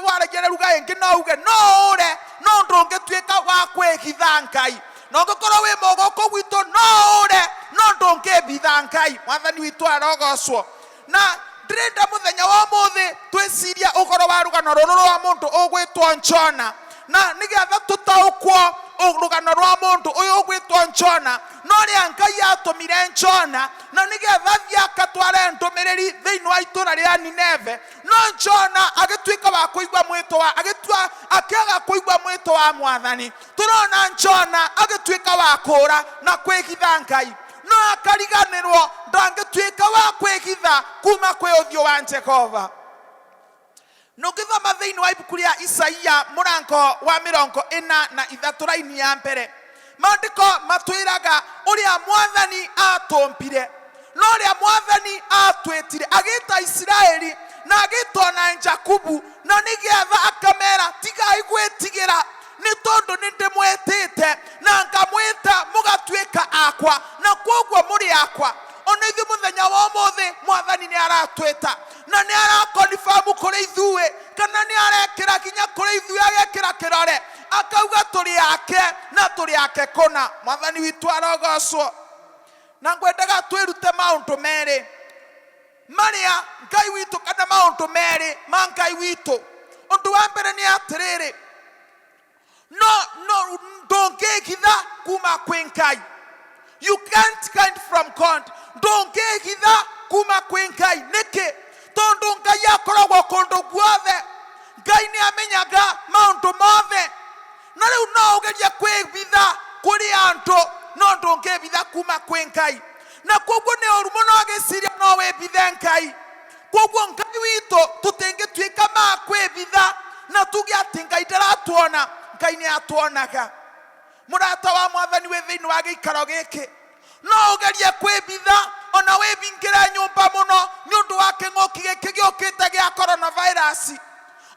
waragia na ruga ĩngĩ, no uge no ũre no ndũngĩtuĩka wa kwĩhitha Ngai. Na ũngĩkorwo wĩ mũgũkũ gwitũ, no ũre no ndũngĩhitha Ngai. Mwathani witũ arogocwo. Na ndĩrenda mũthenya wa ũmũthĩ twĩcirie ũhoro wa rũgano rũrũ rwa mũndũ ũgwĩtwo Jona, na nĩgetha tũtaũkwo rũgano rwa mũndũ ũyũ ũgwĩtwo Jona, no ũrĩa Ngai atũmire Jona na nĩgetha athiĩ akatware ndũmĩrĩri thĩinĩ wa itũũra rĩa Nineve. No Jona agĩtuĩka wa kũigua mwĩto wa, agĩtua, akĩaga kũigua mwĩto wa Mwathani. Tũrona Jona agĩtuĩka wa kũũra na kwĩhitha Ngai, no akariganĩrwo ndangĩtuĩka wa kwĩhitha kuma kwĩ ũthiũ wa Jehova. Nũngĩthoma thĩinĩ wa ibuku rĩa Isaia mũrango wa 43 raini ya mbere, maandĩko matwĩraga ũrĩa Mwathani atũmbire, na ũrĩa Mwathani atwĩtire, agĩta Isiraeli na agĩta ona Jakubu, na nĩgetha akamera tigai gwĩtigĩra, nĩ tondũ nĩ ndĩmwĩtĩte na ngamwĩta mũgatuĩka akwa, na kwoguo mũrĩ akwa. Ona ithuĩ mũthenya wa ũmũthĩ Mwathani nĩ aratwĩta na nĩ arakonfamu kũrĩ ithuĩ, kana nĩ arekĩra hinya kũrĩ ithuĩ, agekĩra kĩrore akauga tũrĩ ake na tũrĩ ake kũna. Mwathani witũ arogocwo. Na ngwendaga twĩrute maũndũ merĩ marĩa Ngai witũ, kana maũndũ merĩ ma Ngai witũ. Ũndũ wa mbere nĩ atĩrĩrĩ, no ndũngĩhitha kuma kwĩ Ngai. You can't hide from God. Ndũngĩhitha kuma kwĩ Ngai. Nĩkĩ? Tondũ Ngai akoragwo kũndũ guothe. Ngai nĩ amenyaga maũndũ mothe. Na rĩu no ũgerie kwĩhitha kũrĩ andũ, no ndũngĩhitha kuma kwĩ Ngai. Na koguo nĩ ũru mũno agĩciria no wĩhithe Ngai. Koguo Ngai witũ tũtingĩtuĩka ma kwĩhitha na tuge atĩ Ngai ndaratuona. Ngai nĩ atuonaga. Mũrata wa Mwathani wĩ thĩinĩ wa gĩikaro gĩkĩ, no ũgerie kwĩhitha ona wĩhingĩre nyũmba mũno nĩ ũndũ wa kĩng'ũki gĩkĩ gĩũkĩte gĩa coronavirus.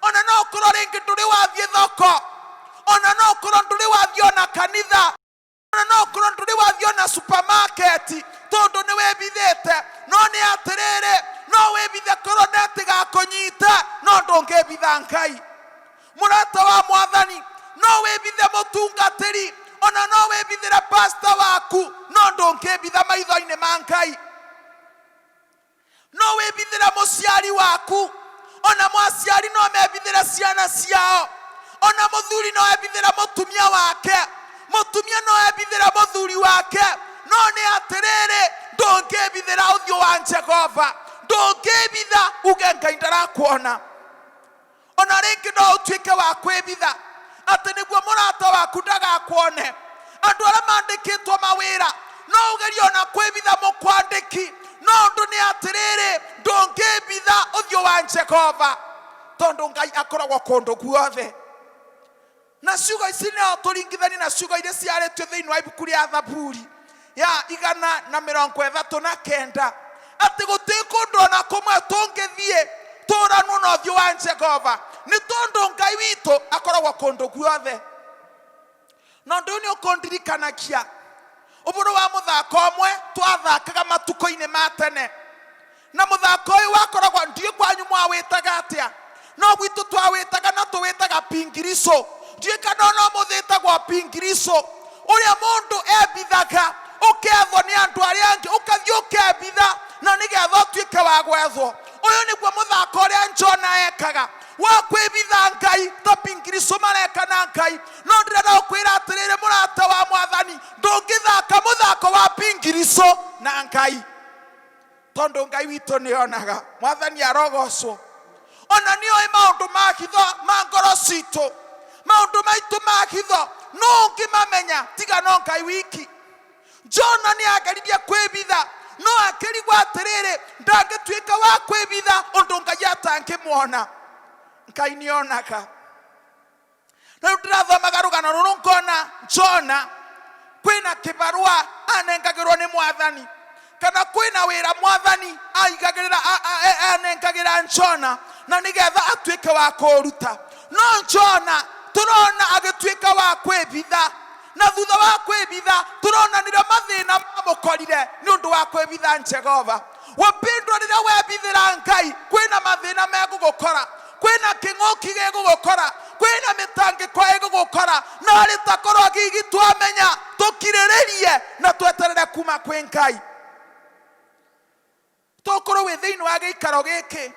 Ona no ũkorwo rĩngĩ ndũrĩ wathiĩ thoko, ona no ũkorwo ndũrĩ wathiĩ ona kanitha, ona no ũkorwo ndũrĩ wathiĩ ona supermarket tondũ nĩ wĩbithĩte. No nĩ atĩrĩrĩ, no wĩbithe korona ĩtigakũnyite, no ndũngĩbitha Ngai. Mũrata wa Mwathani, no wĩbithe mũtungatĩri, ona no wĩbithĩre pastor waku, no ndũngĩbitha maitho-inĩ ma Ngai. No wĩbithĩre mũciari waku, ona mwaciari no mebithĩre ciana ciao, ona mũthuri no ebithĩre mũtumia wake, mũtumia no ebithĩre mũthuri wake. No nĩ atĩrĩrĩ, ndũngĩbithĩra ũthiũ wa Jehova, ndũngĩbitha uge Ngai ndarakuona. Ona rĩngĩ no ũtuĩke wa kwĩbitha atĩ nĩguo mũrata waku ndagakuone. Andũ arĩa mandĩkĩtwo mawĩra no ũgerie ona kwĩbitha mũkwandĩki, no ũndũ nĩ atĩrĩrĩ, ndũngĩbitha ũthiũ wa Jehova, tondũ Ngai akoragwo kũndũ guothe. Na ciugo ici no tũringithanie na ciugo iria ciarĩtio thĩinĩ wa ibuku rĩa Thaburi ya 139, atĩ gũtirĩ kũndũ ona kũmwe tũngĩthiĩ tũranwo na ũthiũ wa Jehova, nĩ tondũ Ngai witũ akoragwo kũndũ guothe. Na ũndũ ũyũ nĩ ũkũndirikanagia ũboro wa mũthako ũmwe twathakaga matukũ-inĩ ma tene. Na mũthako ũyũ wakoragwo, ndiũĩ kwanyu mwawĩtaga atĩa, no gwitũ twawĩtaga na tũwĩtaga pingirico. Ndiũĩ kana ona ũmũthĩ ĩtagwo pingirico, ũrĩa mũndũ ebithaga ũkethwo nĩ andũ arĩa angĩ, ũkathiĩ ũkebitha na nĩgetha ũtuĩke wa gwethwo. Ũyũ nĩguo mũthako ũrĩa Jona ekaga wa kwĩbitha Ngai, ta pingirico mareka na Ngai. No ndĩrenda gũkwĩra atĩrĩrĩ, mũrata wa Mwathani, ndũngĩthaka mũthako wa pingirico na Ngai, tondũ Ngai witũ nĩonaga. Mwathani arogocwo. Ona nĩoĩ maũndũ ma hitho ma ngoro citũ, maũndũ maitũ ma hitho no ũngĩmamenya tiga no Ngai wiki. Jona nĩ ageririe kwĩbitha, no akĩrigwo atĩrĩrĩ, ndangĩtuĩka wa kwĩbitha ũndũ Ngai atangĩmuona. Ngai nĩonaga. Rĩu ndĩrathomaga rũgano rũrũ ngona Jona kwĩna kĩbarũa anengagĩrwo nĩ Mwathani, kana kwĩna wĩra Mwathani aigagĩrĩra anengagĩra Jona na nĩgetha atuĩke wa kũũruta. No Jona tũrona agĩtuĩka wa kwĩbitha, na thutha wa kwĩbitha tũrona nĩrĩo mathĩna mamũkorire nĩ ũndũ wa kwĩbitha Jehova. Wapendwa, rĩrĩa webithĩra Ngai kwĩna mathĩna megũgũkora, kwĩna kĩng'ũki gĩgũgũkora, kwĩna mĩtangĩko ĩgũgũkora, no rĩtakorwo gigi twamenya tũkirĩrĩrie na tweterere kuma kwĩ Ngai. Tokorwo wĩ thĩinĩ wa gĩikaro gĩkĩ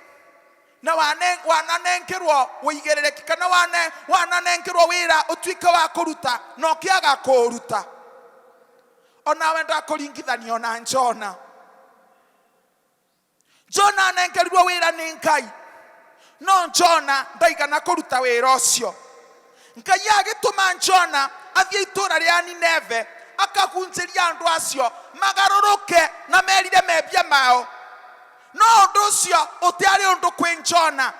na wananengerwo ũigĩrĩrĩki, kana wananengerwo wĩra ũtuĩke wa kũruta na ũkĩaga kũũruta, onawe ndakũringithanio na Jona. Jona anengerirwo wĩra nĩ Ngai, no Jona ndaigana kũruta wĩra ũcio. Ngai agĩtũma Jona athiĩ itũũra rĩa Nineve akahunjĩria andũ acio magarũrũke na merire mebia mao. No ũndũ ũcio ũtiarĩ ũndũ kwĩ Jona.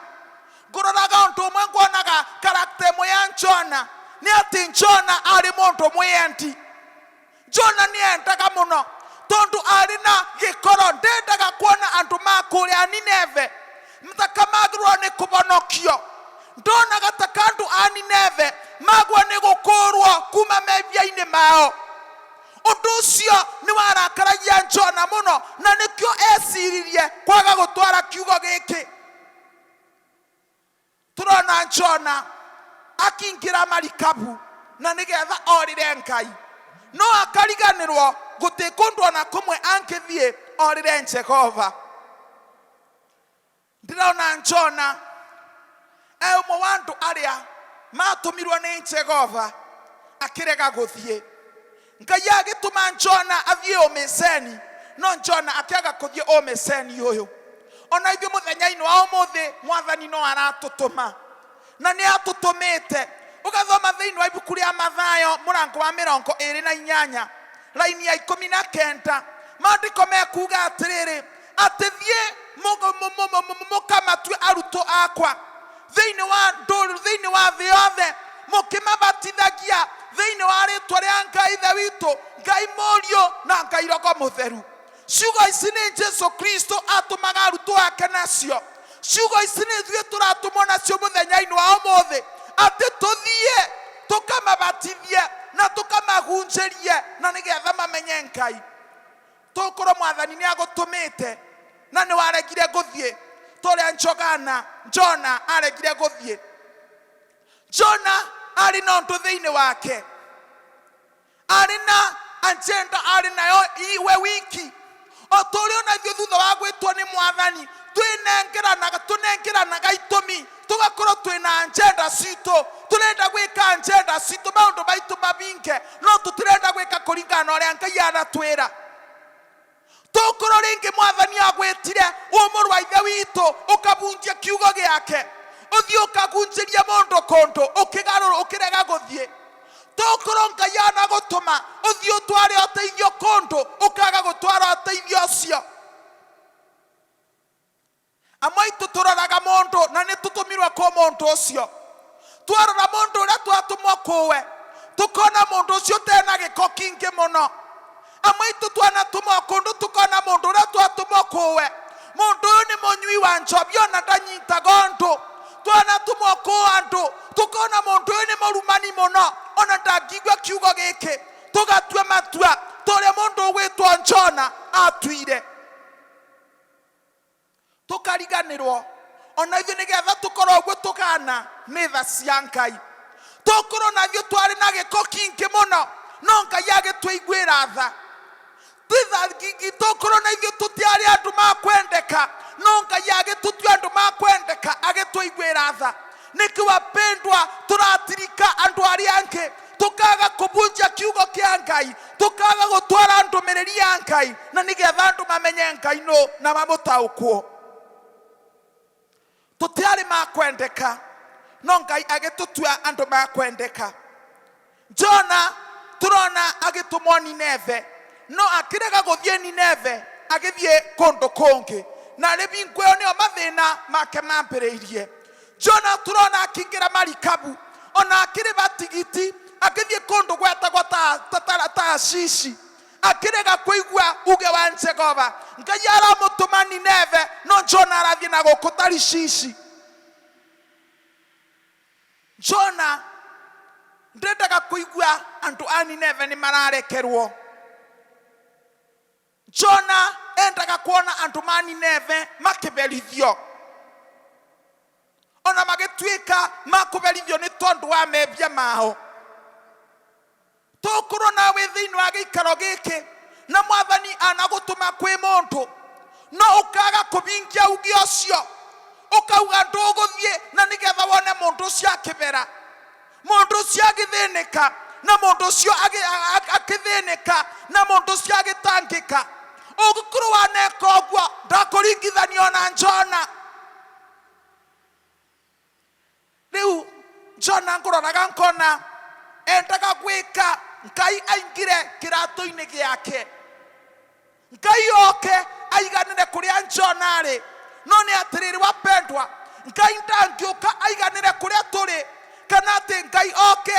Ngũroraga ũndũ ũmwe nguonaga karakta ĩmwe ya Jona nĩ atĩ Jona arĩ mũndũ mwĩendi. Jona nĩ endaga mũno tondũ arĩ na gĩkoro, ndendaga kuona andũ ma kũrĩa Nineve matakamagĩrwo nĩ kũhonokio. Ndonaga ta andũ a Nineve magwo nĩ gũkũrwo kuma mebia-inĩ mao. Ũndũ ũcio nĩ warakaragia Jona mũno, na nĩkĩo eciririe kwaga gũtwara kiugo gĩkĩ. Tũrona Jona akĩingĩra marikabu na nĩgetha orĩre Ngai, no akariganĩrwo gũtirĩ kũndũ ona kũmwe angĩthiĩ orĩre Jehova. Ndĩrona Jona e ũmwe wa andũ arĩa matũmirwo nĩ Jehova akĩrega gũthiĩ. Ngai agĩtũma Jona athiĩ ũmĩceni, no Jona akĩaga kũthiĩ ũmĩceni ũyũ. Ona ithuĩ mũthenya-inĩ wa ũmũthĩ Mwathani no aratũtũma, na nĩ atũtũmĩte. Ũgathoma thĩinĩ wa ibuku rĩa Mathayo mũrango wa 28 raini ya 19, maandĩko mekuga atĩrĩrĩ, atĩ thiĩ mũkamatue arutwo akwa thĩinĩ wa ndũrĩrĩ, thĩinĩ wa thĩ yothe, mũkĩmabatithagia thĩinĩ wa rĩtwa rĩa Ngai Ithe witũ, Ngai Mũriũ na Ngai Roho Mũtheru. Ciugo ici nĩ Jesu Kristo atũmaga arutwo ake nacio. Ciugo ici nĩ ithuĩ tũratũmwo nacio mũthenya-inĩ wa ũmũthĩ, atĩ tũthiĩ tũkamabatithie na tũkamahunjĩrie na nĩgetha mamenye Ngai. Tũkorwo Mwathani nĩ agũtũmĩte na nĩ waregire gũthiĩ, ta ũrĩa Njogana Jona aregire gũthiĩ. Jona arĩ na ũndũ thĩinĩ wake, arĩ na agenda arĩ nayo iwe wiki. O ta ũrĩa ona ithuĩ thutha wa gwĩtwo nĩ Mwathani twĩnengeranaga, tũnengeranaga itũmi, tũgakorwo twĩna agenda citũ, tũrenda gwĩka agenda citũ, maũndũ maitũ mabinge, no tũtirenda gwĩka kũringana na ũrĩa Ngai aratwĩra. Tũkorwo rĩngĩ Mwathani agwĩtire wĩ mũrũ wa ithe witũ, ũkabunjia kiugo gĩake, ũthiĩ ũkahunjĩria mũndũ kũndũ, ũkĩgarũra, ũkĩrega gũthiĩ. Tũkorwo Ngai anagũtũma ũthiĩ ũtware ũteithio kũndũ, ũkaga gũtwara ũteithio ũcio. Amwe aitũ tũroraga mũndũ na nĩ tũtũmirwo kũ mũndũ ũcio. Twarora mũndũ ũrĩa twatũmwo kũwe, tũkona mũndũ ũcio tena gĩko kingĩ mũno. Amwe aitũ twanatũmwo kũndũ, tũkona mũndũ ũrĩa twatũmwo kũwe, mũndũ ũyũ nĩ mũnyui wa njobi ona ndanyitaga ũndũ. Twanatũmwo kũ andũ, tũkona mũndũ ũyũ nĩ mũrumani mũno ona ndangĩigua kiugo gĩkĩ. Tũgatua matua ta ũrĩa mũndũ ũgwĩtwo Jona atuire. Tũkariganĩrwo ona ithuĩ nĩgetha tũkorwo ũguo tũkana nĩ tha cia Ngai. Tũkorwo na ithuĩ twarĩ na gĩko kingĩ mũno, no Ngai agĩtũiguĩra tha. Tũkorwo na ithuĩ tũtiarĩ andũ ma kwendeka, no Ngai agĩtũtua andũ ma kwendeka, agĩtũiguĩra tha. Nĩkĩ wapendwa tũratirika andũ arĩa angĩ, tũkaga kũbunjia kiugo kĩa Ngai, tũkaga gũtwara ndũmĩrĩri ya Ngai, na nĩgetha andũ mamenye Ngai nũ na mamũtaũkwo. Tũtiarĩ ma kwendeka, no Ngai agĩtũtua andũ ma kwendeka. Jona tũrona agĩtũmwo Nineve, no akĩrega gũthiĩ Nineve, agĩthiĩ kũndũ kũngĩ, na rĩbingo ĩyo nĩyo mathĩna make mambĩrĩirie. Jona tũrona akĩingĩra marikabu, ona akĩrĩba tigiti, akĩthiĩ kũndũ gwetagwo Tarshishi, akĩrega kũigua uge wa Jehova. Ngai aramũtũma Nineve, no Jona arathiĩ na gũkũ Tarshishi. Jona ndendaga kũigua andũ a Nineve nĩ mararekerwo. Jona endaga kuona andũ ma Nineve makĩberithio, ona magĩtuĩka makũberithio nĩ tondũ wa mehia mao. Tũkorwo nawe thĩinĩ wa gĩikaro gĩkĩ na Mwathani anagũtũma kwĩ mũndũ, no ũkaga kũhingia uge ũcio, ũkauga ndũgũthiĩ na nĩgetha wone mũndũ ũcio akĩbera, mũndũ ũcio agĩthĩnĩka, na mũndũ ũcio akĩthĩnĩka, na mũndũ ũcio agĩtangĩka. Ũngĩkorwo waneka ũguo, ndakũringithanio na Jona. Rĩu Jona ngũroraga nkona endaga gwĩka Ngai aingĩre kĩratũ-inĩ gĩake, Ngai oke aiganĩre kũrĩa Jona arĩ. No nĩ atĩrĩrĩ wapendwa, Ngai ndangĩũka aiganĩre kũrĩa tũrĩ, kana atĩ Ngai oke,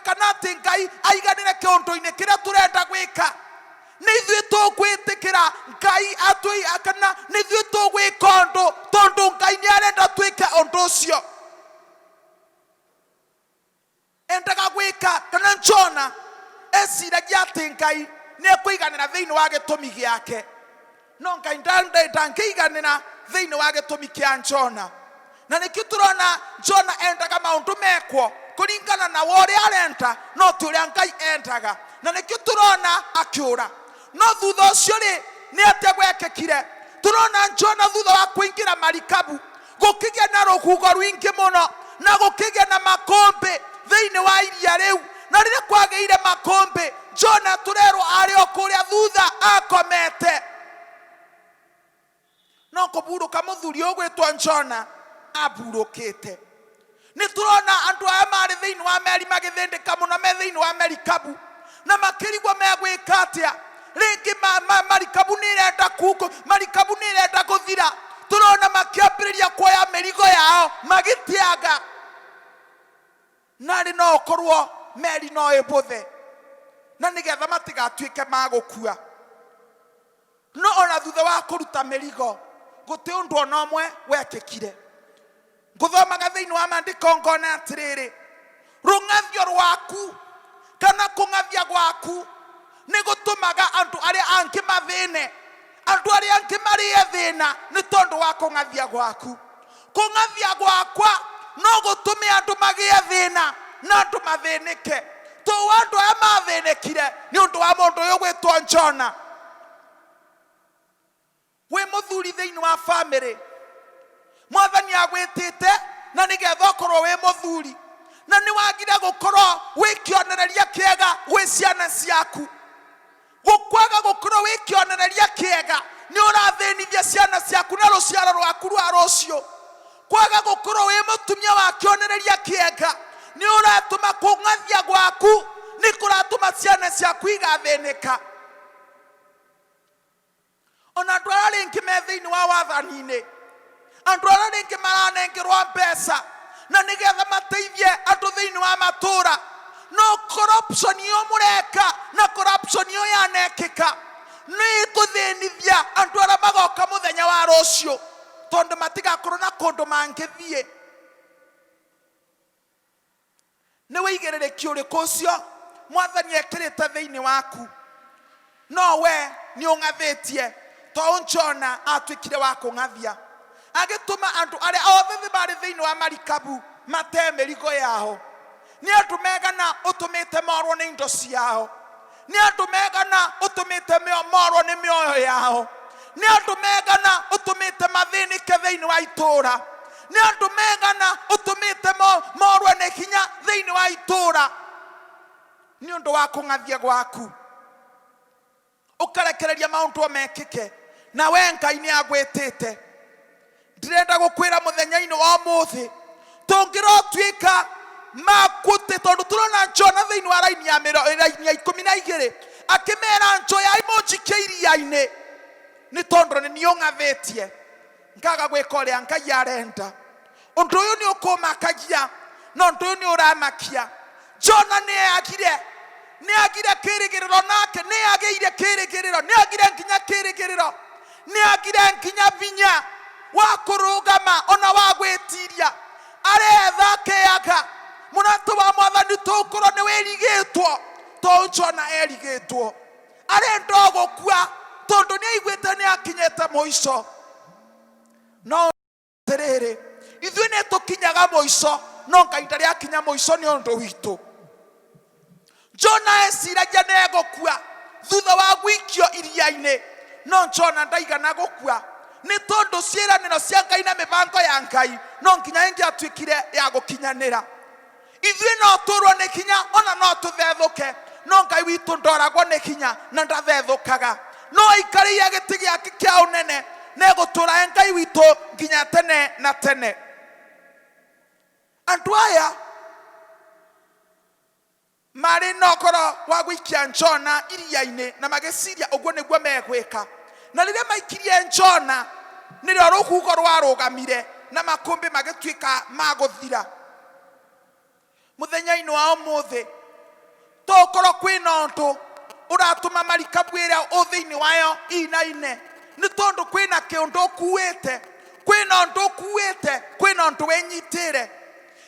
kana atĩ Ngai aiganĩre kĩũndũ-inĩ kĩrĩa tũrenda gwĩka. Nĩ ithuĩ tũgwĩtĩkĩra Ngai atwĩ, kana nĩ ithuĩ tũgwĩka ũndũ tondũ Ngai nĩ arenda twĩke ũndũ ũcio. Endaga gwĩka, kana Jona eciragia atĩ Ngai nĩ ekũiganĩra thĩinĩ wa gĩtũmi gĩake, no Ngai ndangĩiganĩra thĩinĩ wa gĩtũmi kĩa Jona. Na nĩkĩo tũrona Jona endaga maũndũ mekwo kũringana na ũrĩa arenda, no ti ũrĩa Ngai endaga. Na nĩkĩo tũrona akĩũra. No thutha ũcio rĩ, nĩ atĩa gwekĩkire? Tũrona Jona thutha wa kũingĩra marikabu, gũkĩgĩa na rũhuho rũingĩ mũno, na gũkĩgĩa na makũmbĩ thĩinĩ wa iria rĩu. Na rĩrĩa kwagĩire makũmbĩ, Jona tũrerwo arĩ o kũrĩa thutha akomete. No kũburũka mũthuri ũgwĩtwo Jona aburũkĩte. Nĩ tũrona andũ aya marĩ thĩinĩ wa meri magĩthĩndĩka mũno me thĩinĩ wa merikabu, na makĩrigwo megwĩka atĩa. Rĩngĩ marikabu nĩ ĩrenda kungo, marikabu nĩ ĩrenda gũthira. Tũrona makĩambĩrĩria kuoya mĩrigo yao magĩtianga. Narĩ no ũkorwo meri no ĩbũthe, na nĩgetha matigatuĩke ma gũkua. No ona thutha wa kũruta mĩrigo, Guti undu ona umwe wekikire. Nguthomaga thiini wa maandiko ngona atiriri, rung'athio rwaku kana kung'athia gwaku ni gutumaga andu aria angi mathine, andu aria angi marie thina ni tondu wa kung'athia gwaku. Kung'athia gwakwa no gutume andu magie thina na andu mathinike. To andu aya mathinikire ni undu wa mundu uyu gwitwo Jona. Wi muthuri thiini wa family, Mwathani agwitite na nigetha ukorwo wi muthuri, na ni wagire gukorwo wi kionereria kiega gwi ciana ciaku. Gukwaga gukorwo wi kionereria kiega ni urathinithia ciana ciaku na ruciaro rwaku rwa rucio. Kwaga gukorwo wi mutumia wa kionereria kiega ni uratuma kung'athia gwaku ni kuratuma ciana ciaku igathinika. Ona andu aria ringi me thiini wa wathani-ini, andu aria ringi maranengerwo mbeca na nigetha mateithie andu thiini wa matura, no corruption iyo mureka na corruption iyo yanekika ni ikuthinithia andu aria magoka muthenya wa rucio, tondu matigakorwo na kundu mangithie. Ni wigiririkia uriku ucio Mwathani ekirite thiini waku, no we ni ung'athitie to Jona atuikire wa kung'athia, agituma andu aria othe mari thiini wa marikabu mate mirigo yao. Ni andu megana utumite morwo ni indo ciao, ni andu megana utumite morwo ni mioyo yao, ni andu megana utumite mathinike thiini wa itura, ni andu megana utumite morwo ni hinya thiini wa itura ni undu wa kung'athia gwaku. Ukarekereria maundu mekike na we Ngai ni agwitite. Ndirenda gukwira muthenya-ini wa umuthi tungirotwika makute, tondu turona Jona thiini wa raini ya raini ya 12 akimera njoya imunjikie iria-ini ni tondu ni niĩ ũng'athĩtie ngaga gwĩka ũrĩa Ngai arenda. Ũndũ ũyũ nĩ ũkũmakagia na ũndũ ũyũ nĩ ũramakia. Jona nĩ agire kĩrĩgĩrĩro, nake nĩ agĩire kĩrĩgĩrĩro, nĩ agire nginya kĩrĩgĩrĩro, nĩ agire nginya binya wa kũrũgama ona wa gwĩtiria. Aretha akeaga mũrata wa Mwathani, tũkorwo nĩ wĩrigĩtwo to Jona erigĩtwo, arenda o gũkua tondu nĩ aiguĩte nĩ akinyĩte mũico. No atĩrĩrĩ, ithuĩ nĩ tũkinyaga mũico, no Ngai ndarĩ akinya mũico nĩ ũndũ witũ. Jona eciragia nĩ egũkua thutha wa gwikio iria-inĩ, no Jona ndaigana gũkua nĩ tondũ ciĩranĩro cia Ngai na mĩbango ya Ngai no nginya ĩngĩatuĩkire ya gũkinyanĩra. Ithuĩ no tũrwo nĩ hinya ona no tũthethũke, no Ngai witũ ndoragwo nĩ hinya na ndathethũkaga, no aikarĩire gĩtĩ gĩake kĩa ũnene na egũtũũra e Ngai witũ nginya tene na tene. Andũ aya marĩ na ũkoro wa gũikia Jona iria-inĩ na magĩciria ũguo nĩguo megwĩka, na rĩrĩa maikirie Jona nĩrĩo rũhuho rwarũgamire na makũmbĩ magĩtuĩka ma gũthira. Mũthenya-inĩ wa ũmũthĩ tũkorwo kwĩna ũndũ ũratũma marikabu ĩrĩa ũ thĩinĩ wayo inaine nĩ tondũ kwĩna kĩũndũ ũkuĩte, kwĩna ũndũ ũkuĩte, kwĩna ũndũ wĩnyitĩre.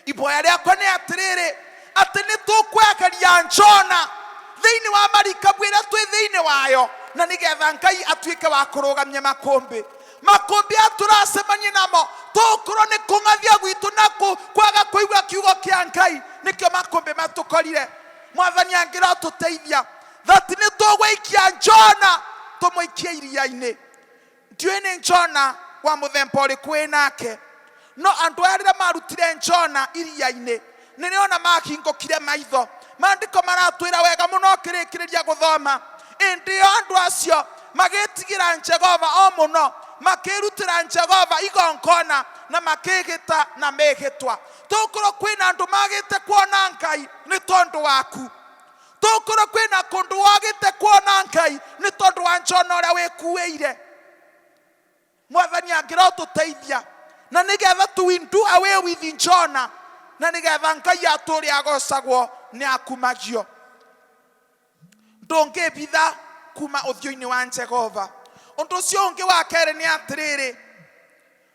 Iboya rĩakwa nĩ atĩrĩrĩ, atĩ nĩ tũkweheria Jona thĩinĩ wa marikabu ĩrĩa twĩ thĩinĩ wayo, na nĩgetha Ngai atuĩke wa kũrũgamia makũmbĩ. Makũmbĩ aya tũracemania namo tũkorwo nĩ kũng'athia gwitũ na kwaga kũigua kiugo kĩa Ngai, nĩkĩo makũmbĩ matũkorire. Mwathani angĩrotũteithia that nĩ tũgũikia Jona tũmũikie iria-inĩ. Ndiũĩ nĩ Jona wa mũthemba ũrĩkũ wĩ nake, no andũ aya rĩrĩa marutire Jona iria-inĩ nĩrĩona mahingũkire maitho. Maandĩko maratwĩra wega mũno ũkĩrĩkĩrĩria gũthoma, ĩndĩ ĩyo andũ acio magĩtigĩra Jehova o mũno, makĩrutĩra Jehova igongona na makĩĩgĩta na mĩĩhĩtwa. Tũkorwo kwĩna andũ magĩte kuona Ngai nĩ tondũ waku, tũkorwo kwĩna kũndũ wagĩte kuona Ngai nĩ tondũ wa Jona ũrĩa wĩkuĩire. Mwathani angĩrotũteithia na nĩgetha tu do away with Jona, na nĩgetha Ngai atũũre agocagwo nĩ akumagio. Ndũngĩbitha kuma ũthiũ-inĩ wa Jehova. Ũndũ ũcio ũngĩ wa kerĩ nĩ atĩrĩrĩ,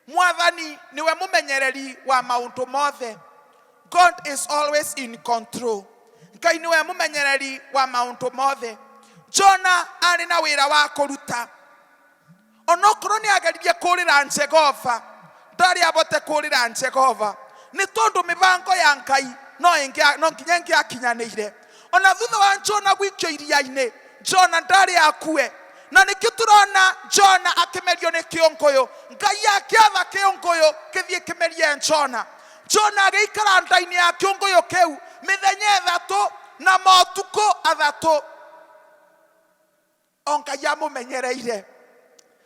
Mwathani niwe mumenyereri wa maundu mothe. God is always in control. Ngai niwe mumenyereri wa maundu mothe. Jona arĩ na wĩra wa kũruta, onokorwo nĩ ageririe kũrĩra Jehova, ndarĩ abote kũrĩra Jehova nĩ tondũ mĩbango ya Ngai no nginya ĩngĩakinyanĩire. Ona thutha wa Jona gwikio iria-inĩ, Jona ndarĩ akue, na nĩkĩo tũrona Jona akĩmerio nĩ kĩũngũyũ. Ngai akĩatha kĩũngũyũ kĩthiĩ kĩmerie Jona. Jona agĩikara nda-inĩ ya kĩũngũyũ kĩu mĩthenya 3 na motukũ 3, o Ngai amũmenyereire.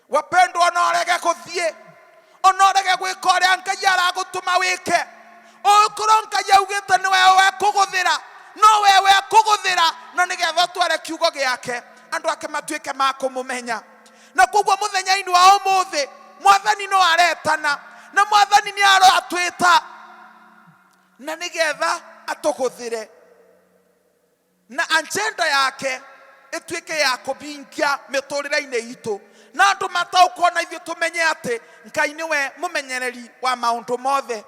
Wapendwa, no ũrege gũthiĩ, ona ũrege gwĩka ũrĩa Ngai aragũtũma wĩke, ũkorwo Ngai augĩte nĩ wewe wekũgũthĩra, no wewe wekũgũthĩra, na nĩgetha ũtware kiugo gĩake, andũ ake matuĩke ma kũmũmenya. Na koguo mũthenya-inĩ wa ũmũthĩ Mwathani no aretana, na Mwathani nĩ aratwĩta na nĩgetha atũgũthĩre na agenda yake ĩtuĩke ya kũhingia mĩtũrĩre-inĩ itũ, na andũ mataũkwo na ithuĩ tũmenye atĩ Ngai nĩwe mũmenyereri wa maũndũ mothe.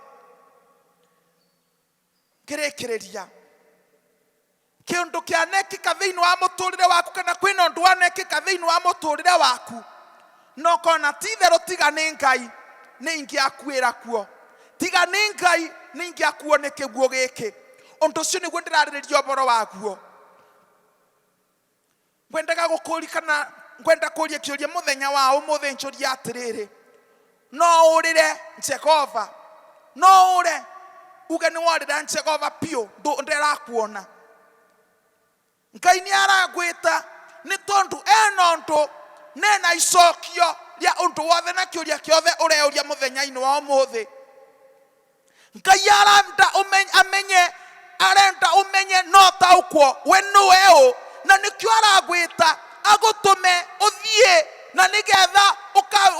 Ngĩrĩkĩrĩria, kĩũndũ kĩanekĩka thĩinĩ wa mũtũrĩre waku, kana kwĩna ũndũ wanekĩka thĩinĩ wa mũtũrĩre waku, na ũkona ti itherũ tiga nĩ Ngai nĩ ingĩakuĩra kuo, tiga nĩ Ngai nĩ ingĩakuo nĩ kĩguũ gĩkĩ, ũndũ ũcio nĩguo ndĩrarĩrĩria ũhoro waguo. Ngwendaga gũkũria kana ngwenda kũria kĩũria mũthenya wa ũmũthĩ, njũrie atĩrĩrĩ, no ũrĩre Jehova? No ũre uge nĩ worĩra Jehova biũ, ndĩrakuona? Ngai nĩ aragwĩta nĩ tondũ ena ũndũ nena icokio rĩa ũndũ wothe na kĩũria kĩothe ũreuria mũthenya-inĩ wa ũmũthĩ. Ngai arenda amenye, arenda ũmenye no taũkwo we nĩwe ũ, na nĩkĩo aragwĩta agũtũme ũthiĩ, na nĩgetha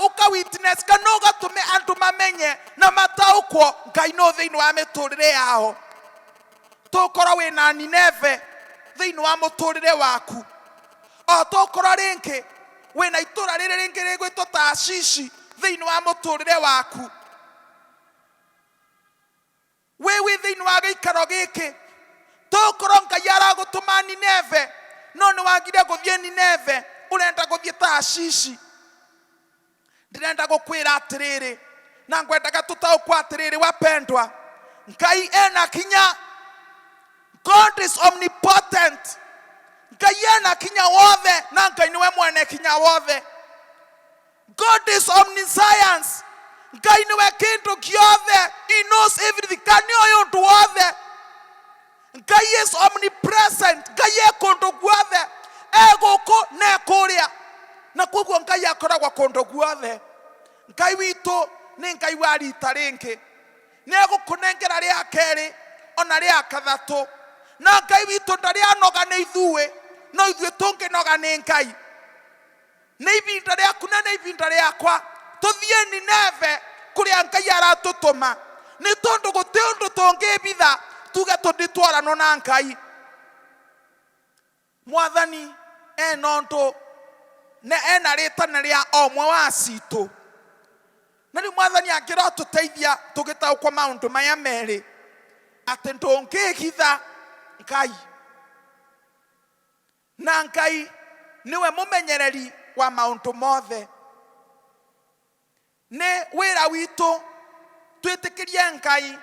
ũka witness kana ũgatũme andũ mamenye na mataũkwo Ngai no thĩinĩ wa mĩtũrĩre yao. Tũkorwo wĩna Nineve thĩinĩ wa mũtũrĩre waku, o tũkorwo rĩngĩ wĩna itũra rĩrĩ rĩngĩ rĩgwĩtwo Taashishi thĩinĩ wa mũtũrĩre waku, wĩ thĩinĩ wa gĩikaro gĩkĩ, tũkorwo Ngai aragũtũma Nineve, no nĩ wagire gũthiĩ Nineve, ũrenda gũthiĩ Taashishi. Ndĩrenda gũkwĩra atĩrĩrĩ, na ngwendaga tũtaũkwo atĩrĩrĩ, wapendwa, Ngai ena kinya. God is omnipotent. Ngai ena kinya wothe, na Ngai niwe mwene kinya wothe. God is omniscience. Ngai niwe kĩndũ gĩothe. He knows everything. Ngai nĩoĩ ũndũ wothe. Ngai is omnipresent. Ngai e kũndũ guothe, e gũkũ na e kũrĩa, na koguo Ngai akoragwo kũndũ guothe. Ngai witũ nĩ Ngai wa rita rĩngĩ, nĩ egũkũnengera rĩa kerĩ ona rĩa kathatũ, na Ngai witũ ndarĩ anoga nĩ ithuĩ, no ithuĩ tũngĩnoga nĩ Ngai. Nĩ ibinda rĩaku na nĩ ibinda rĩakwa tũthiĩ Nineve kũrĩa Ngai aratũtũma, nĩ tondũ gũtĩ ũndũ tũngĩbitha tuge tũndĩtwaranwo na Ngai. Mwathani ena ũndũ na ena rĩtana rĩa o ũmwe wa citũ, na rĩu Mwathani angĩrotũteithia tũgĩtaũkwo maũndũ maya merĩ, atĩ ndũngĩhitha Ngai, na Ngai niwe mũmenyereri wa maũndũ mothe. Nĩ wĩra witũ twĩtĩkĩrie Ngai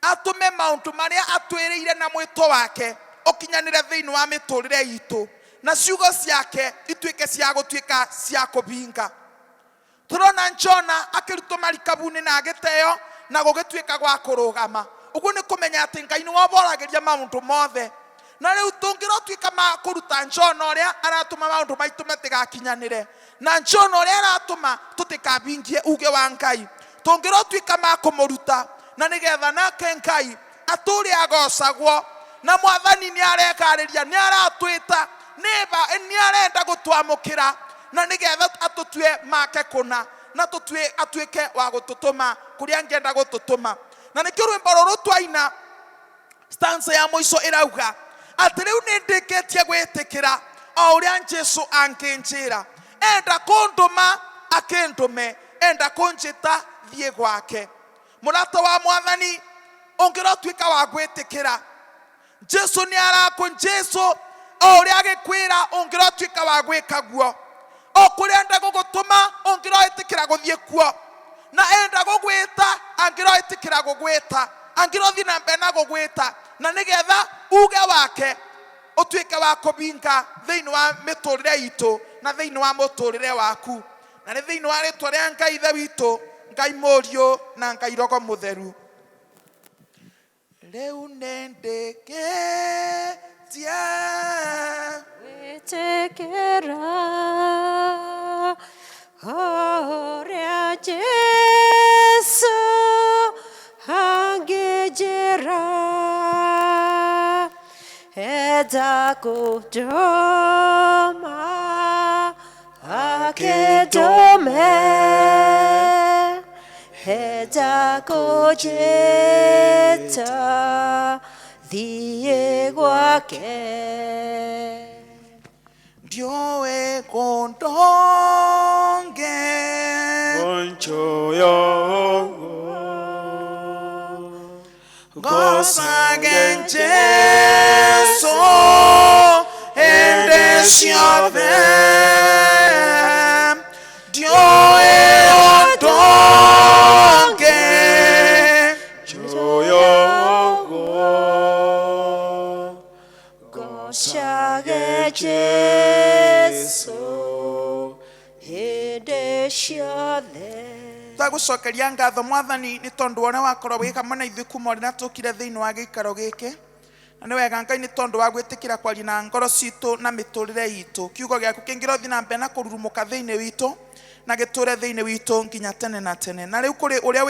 atũme maũndũ marĩa atwĩrĩire na mwĩto wake ũkinyanĩre thĩinĩ wa mĩtũrĩre itũ, na ciugo ciake ituĩke cia gũtuĩka cia kũbinga. Tũrona Jona akĩrutwo marikabu-inĩ na agĩteo na gũgĩtuĩka gwa kũrũgama. Ũguo nĩ kũmenya atĩ Ngai nĩwe ũboragĩria maũndũ mothe. Na rĩu tũngĩrotuĩka ma kũruta Jona ũrĩa aratũma maũndũ maitũ matigakinyanĩre, na Jona ũrĩa aratũma tũtikabingie uge wa Ngai, tũngĩrotuĩka ma kũmũruta, na nĩgetha nake Ngai atũre agocagwo. Na Mwathani nĩ arekarĩria, nĩ aratwĩta, nĩ arenda gũtwamũkĩra, na nĩgetha atũtue make kũna, na tũtue atuĩke wa gũtũtũma kũrĩa angĩenda gũtũtũma. Na nĩkĩo rwĩmbo rũrũ twaina stanza ya mũico ĩrauga atĩ rĩu nĩ ndĩkĩtie gwĩtĩkĩra o ũrĩa Jesũ angĩnjĩra, enda kũndũma akĩndũme. Enda kũnjĩta thiĩ gwake. Mũrata wa mwathani ũngĩrotuĩka wa gwĩtĩkĩra Jesu nĩ arakũ Jesu o ũrĩa agĩkwĩra ũngĩrotuĩka wa gwĩka guo o kũrĩa enda gũgũtũma ũngĩroĩtĩkĩra gũthiĩ kuo na enda gũgwĩta angĩroĩtĩkĩra gũgwĩta angĩrothiĩ na mbere na gũgwĩta na nĩgetha uge wake ũtuĩke wa kũbinga thĩinĩ wa mĩtũrĩre itũ na thĩinĩ wa mũtũrĩre waku na nĩ thĩinĩ wa rĩtwa rĩa Ngai Ithe witũ Ngai Mũriũ na Ngai Roho Mũtheru. Rĩu nĩndĩkĩtie Gwĩtĩkĩra ũrĩa Jesũ angĩnjĩra enda kũndũma akĩndũme enda kũnjĩta thiĩ gwake. Ndiũĩ kũndonge ngocage Jesũ hĩndĩ ciothe ndiũĩ ũndonge Ngocage Jesũ hĩndĩ ciothe. Twagũcokeria ngatho mwathani nĩ tondũ wa ũrĩa wakorwo wĩ hamwe na ithuĩ kuma ũrĩa tũkire thĩinĩ wa gĩikaro gĩkĩ na nĩ wega Ngai nĩ tondũ wa gwĩtĩkĩra kwaria na ngoro citũ na mĩtũrĩre itũ kiugo gĩaku kĩngĩrothiĩ na mbere na kũrurumũka thĩinĩ witũ na gĩtũre thĩinĩ witũ nginya tene na tene. Na rĩu kũrĩ ũrĩa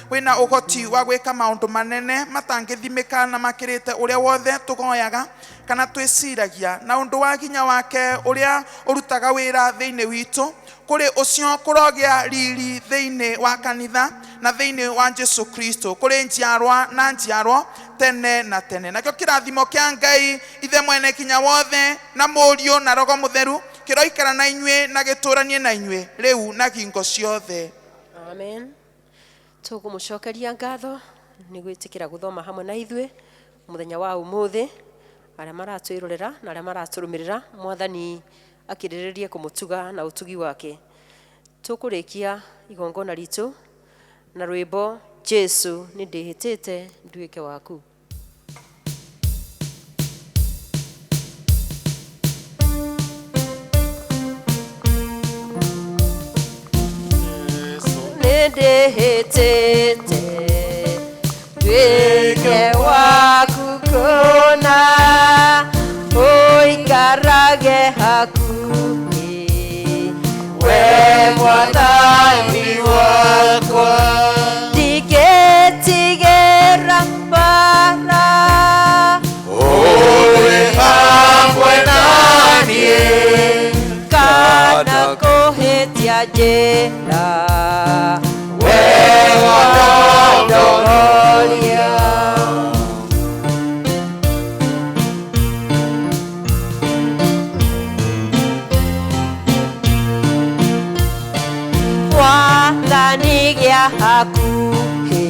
wĩna ũhoti wa gwĩka maũndũ manene matangĩthimĩka na makĩrĩte ũrĩa wothe tũgoyaga kana twĩciragia na ũndũ wa hinya wake ũrĩa ũrutaga wĩra thĩinĩ witũ kũrĩ ũcio kũrogĩa riri thĩinĩ wa kanitha na thĩinĩ wa Jesu Kristo kũrĩ njiarwa na njiarwa tene na tene. Nakĩo kĩrathimo kĩa Ngai Ithe mwene kinya wothe na Mũriũ na Roho Mũtheru kĩroikara na inyuĩ na gĩtũranie na inyuĩ rĩu na hingo ciothe. Amen. Tũkũmũcokeria ngatho nĩ gwĩtĩkĩra gũthoma hamwe na ithuĩ mũthenya wa ũmũthĩ arĩa maratwĩrorera na arĩa maratũrũmĩrĩra mwathani akĩrĩrĩrie kũmũtuga na ũtugi wake. Tũkũrĩkia igongona ritũ na rwĩmbo Jesu nĩ ndĩhĩtĩte nduĩke waku. Nĩ ndĩhĩtĩte nduĩke waku kũna ũikarage hakuhĩ we mwathani wakwa ndingĩtigĩra mbara ũrĩ hamwe na niĩ kana kũhĩtia njĩra we wandongoria. Mwathani gĩa hakuhĩ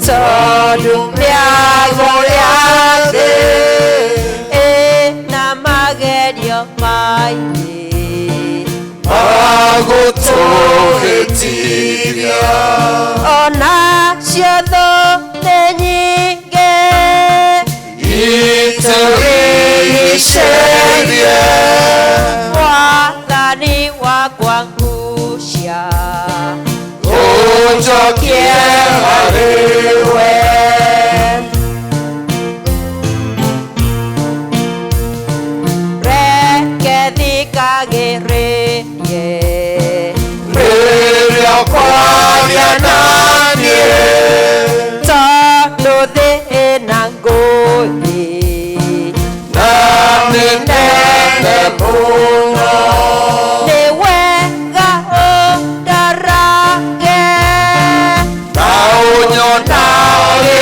tondũ mĩago ya thĩ ĩna magerio maingĩ magũtũhĩtithia ona cio thũ nĩ nyingĩ itũrigicĩirie mwathani wakwa ngucia ũnjokie harĩ we. Reke thikagĩrĩrie rĩrĩa kwaria na niĩ tondũ thĩ ĩna ngũĩ na nĩ nene mũno nĩ wega ũndarage na ũnyonage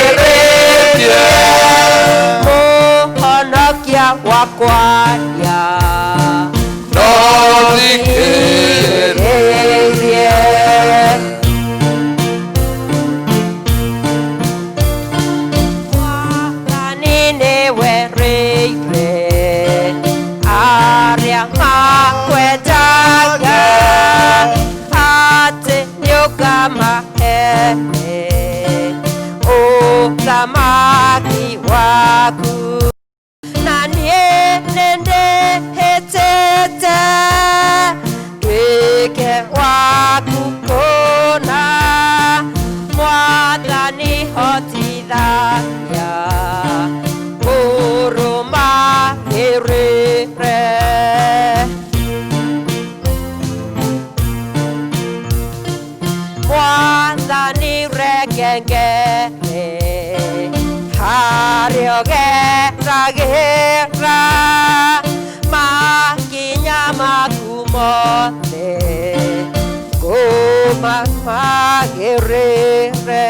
Ũthamaki waku na niĩ nĩndĩhĩtĩte nduĩke waku kũna. Mwathani hotithagia kũrũmagĩrĩre. Mwathani reke ngere harĩa ũgeragĩra makinya maku mothe ngũmamagĩrĩre.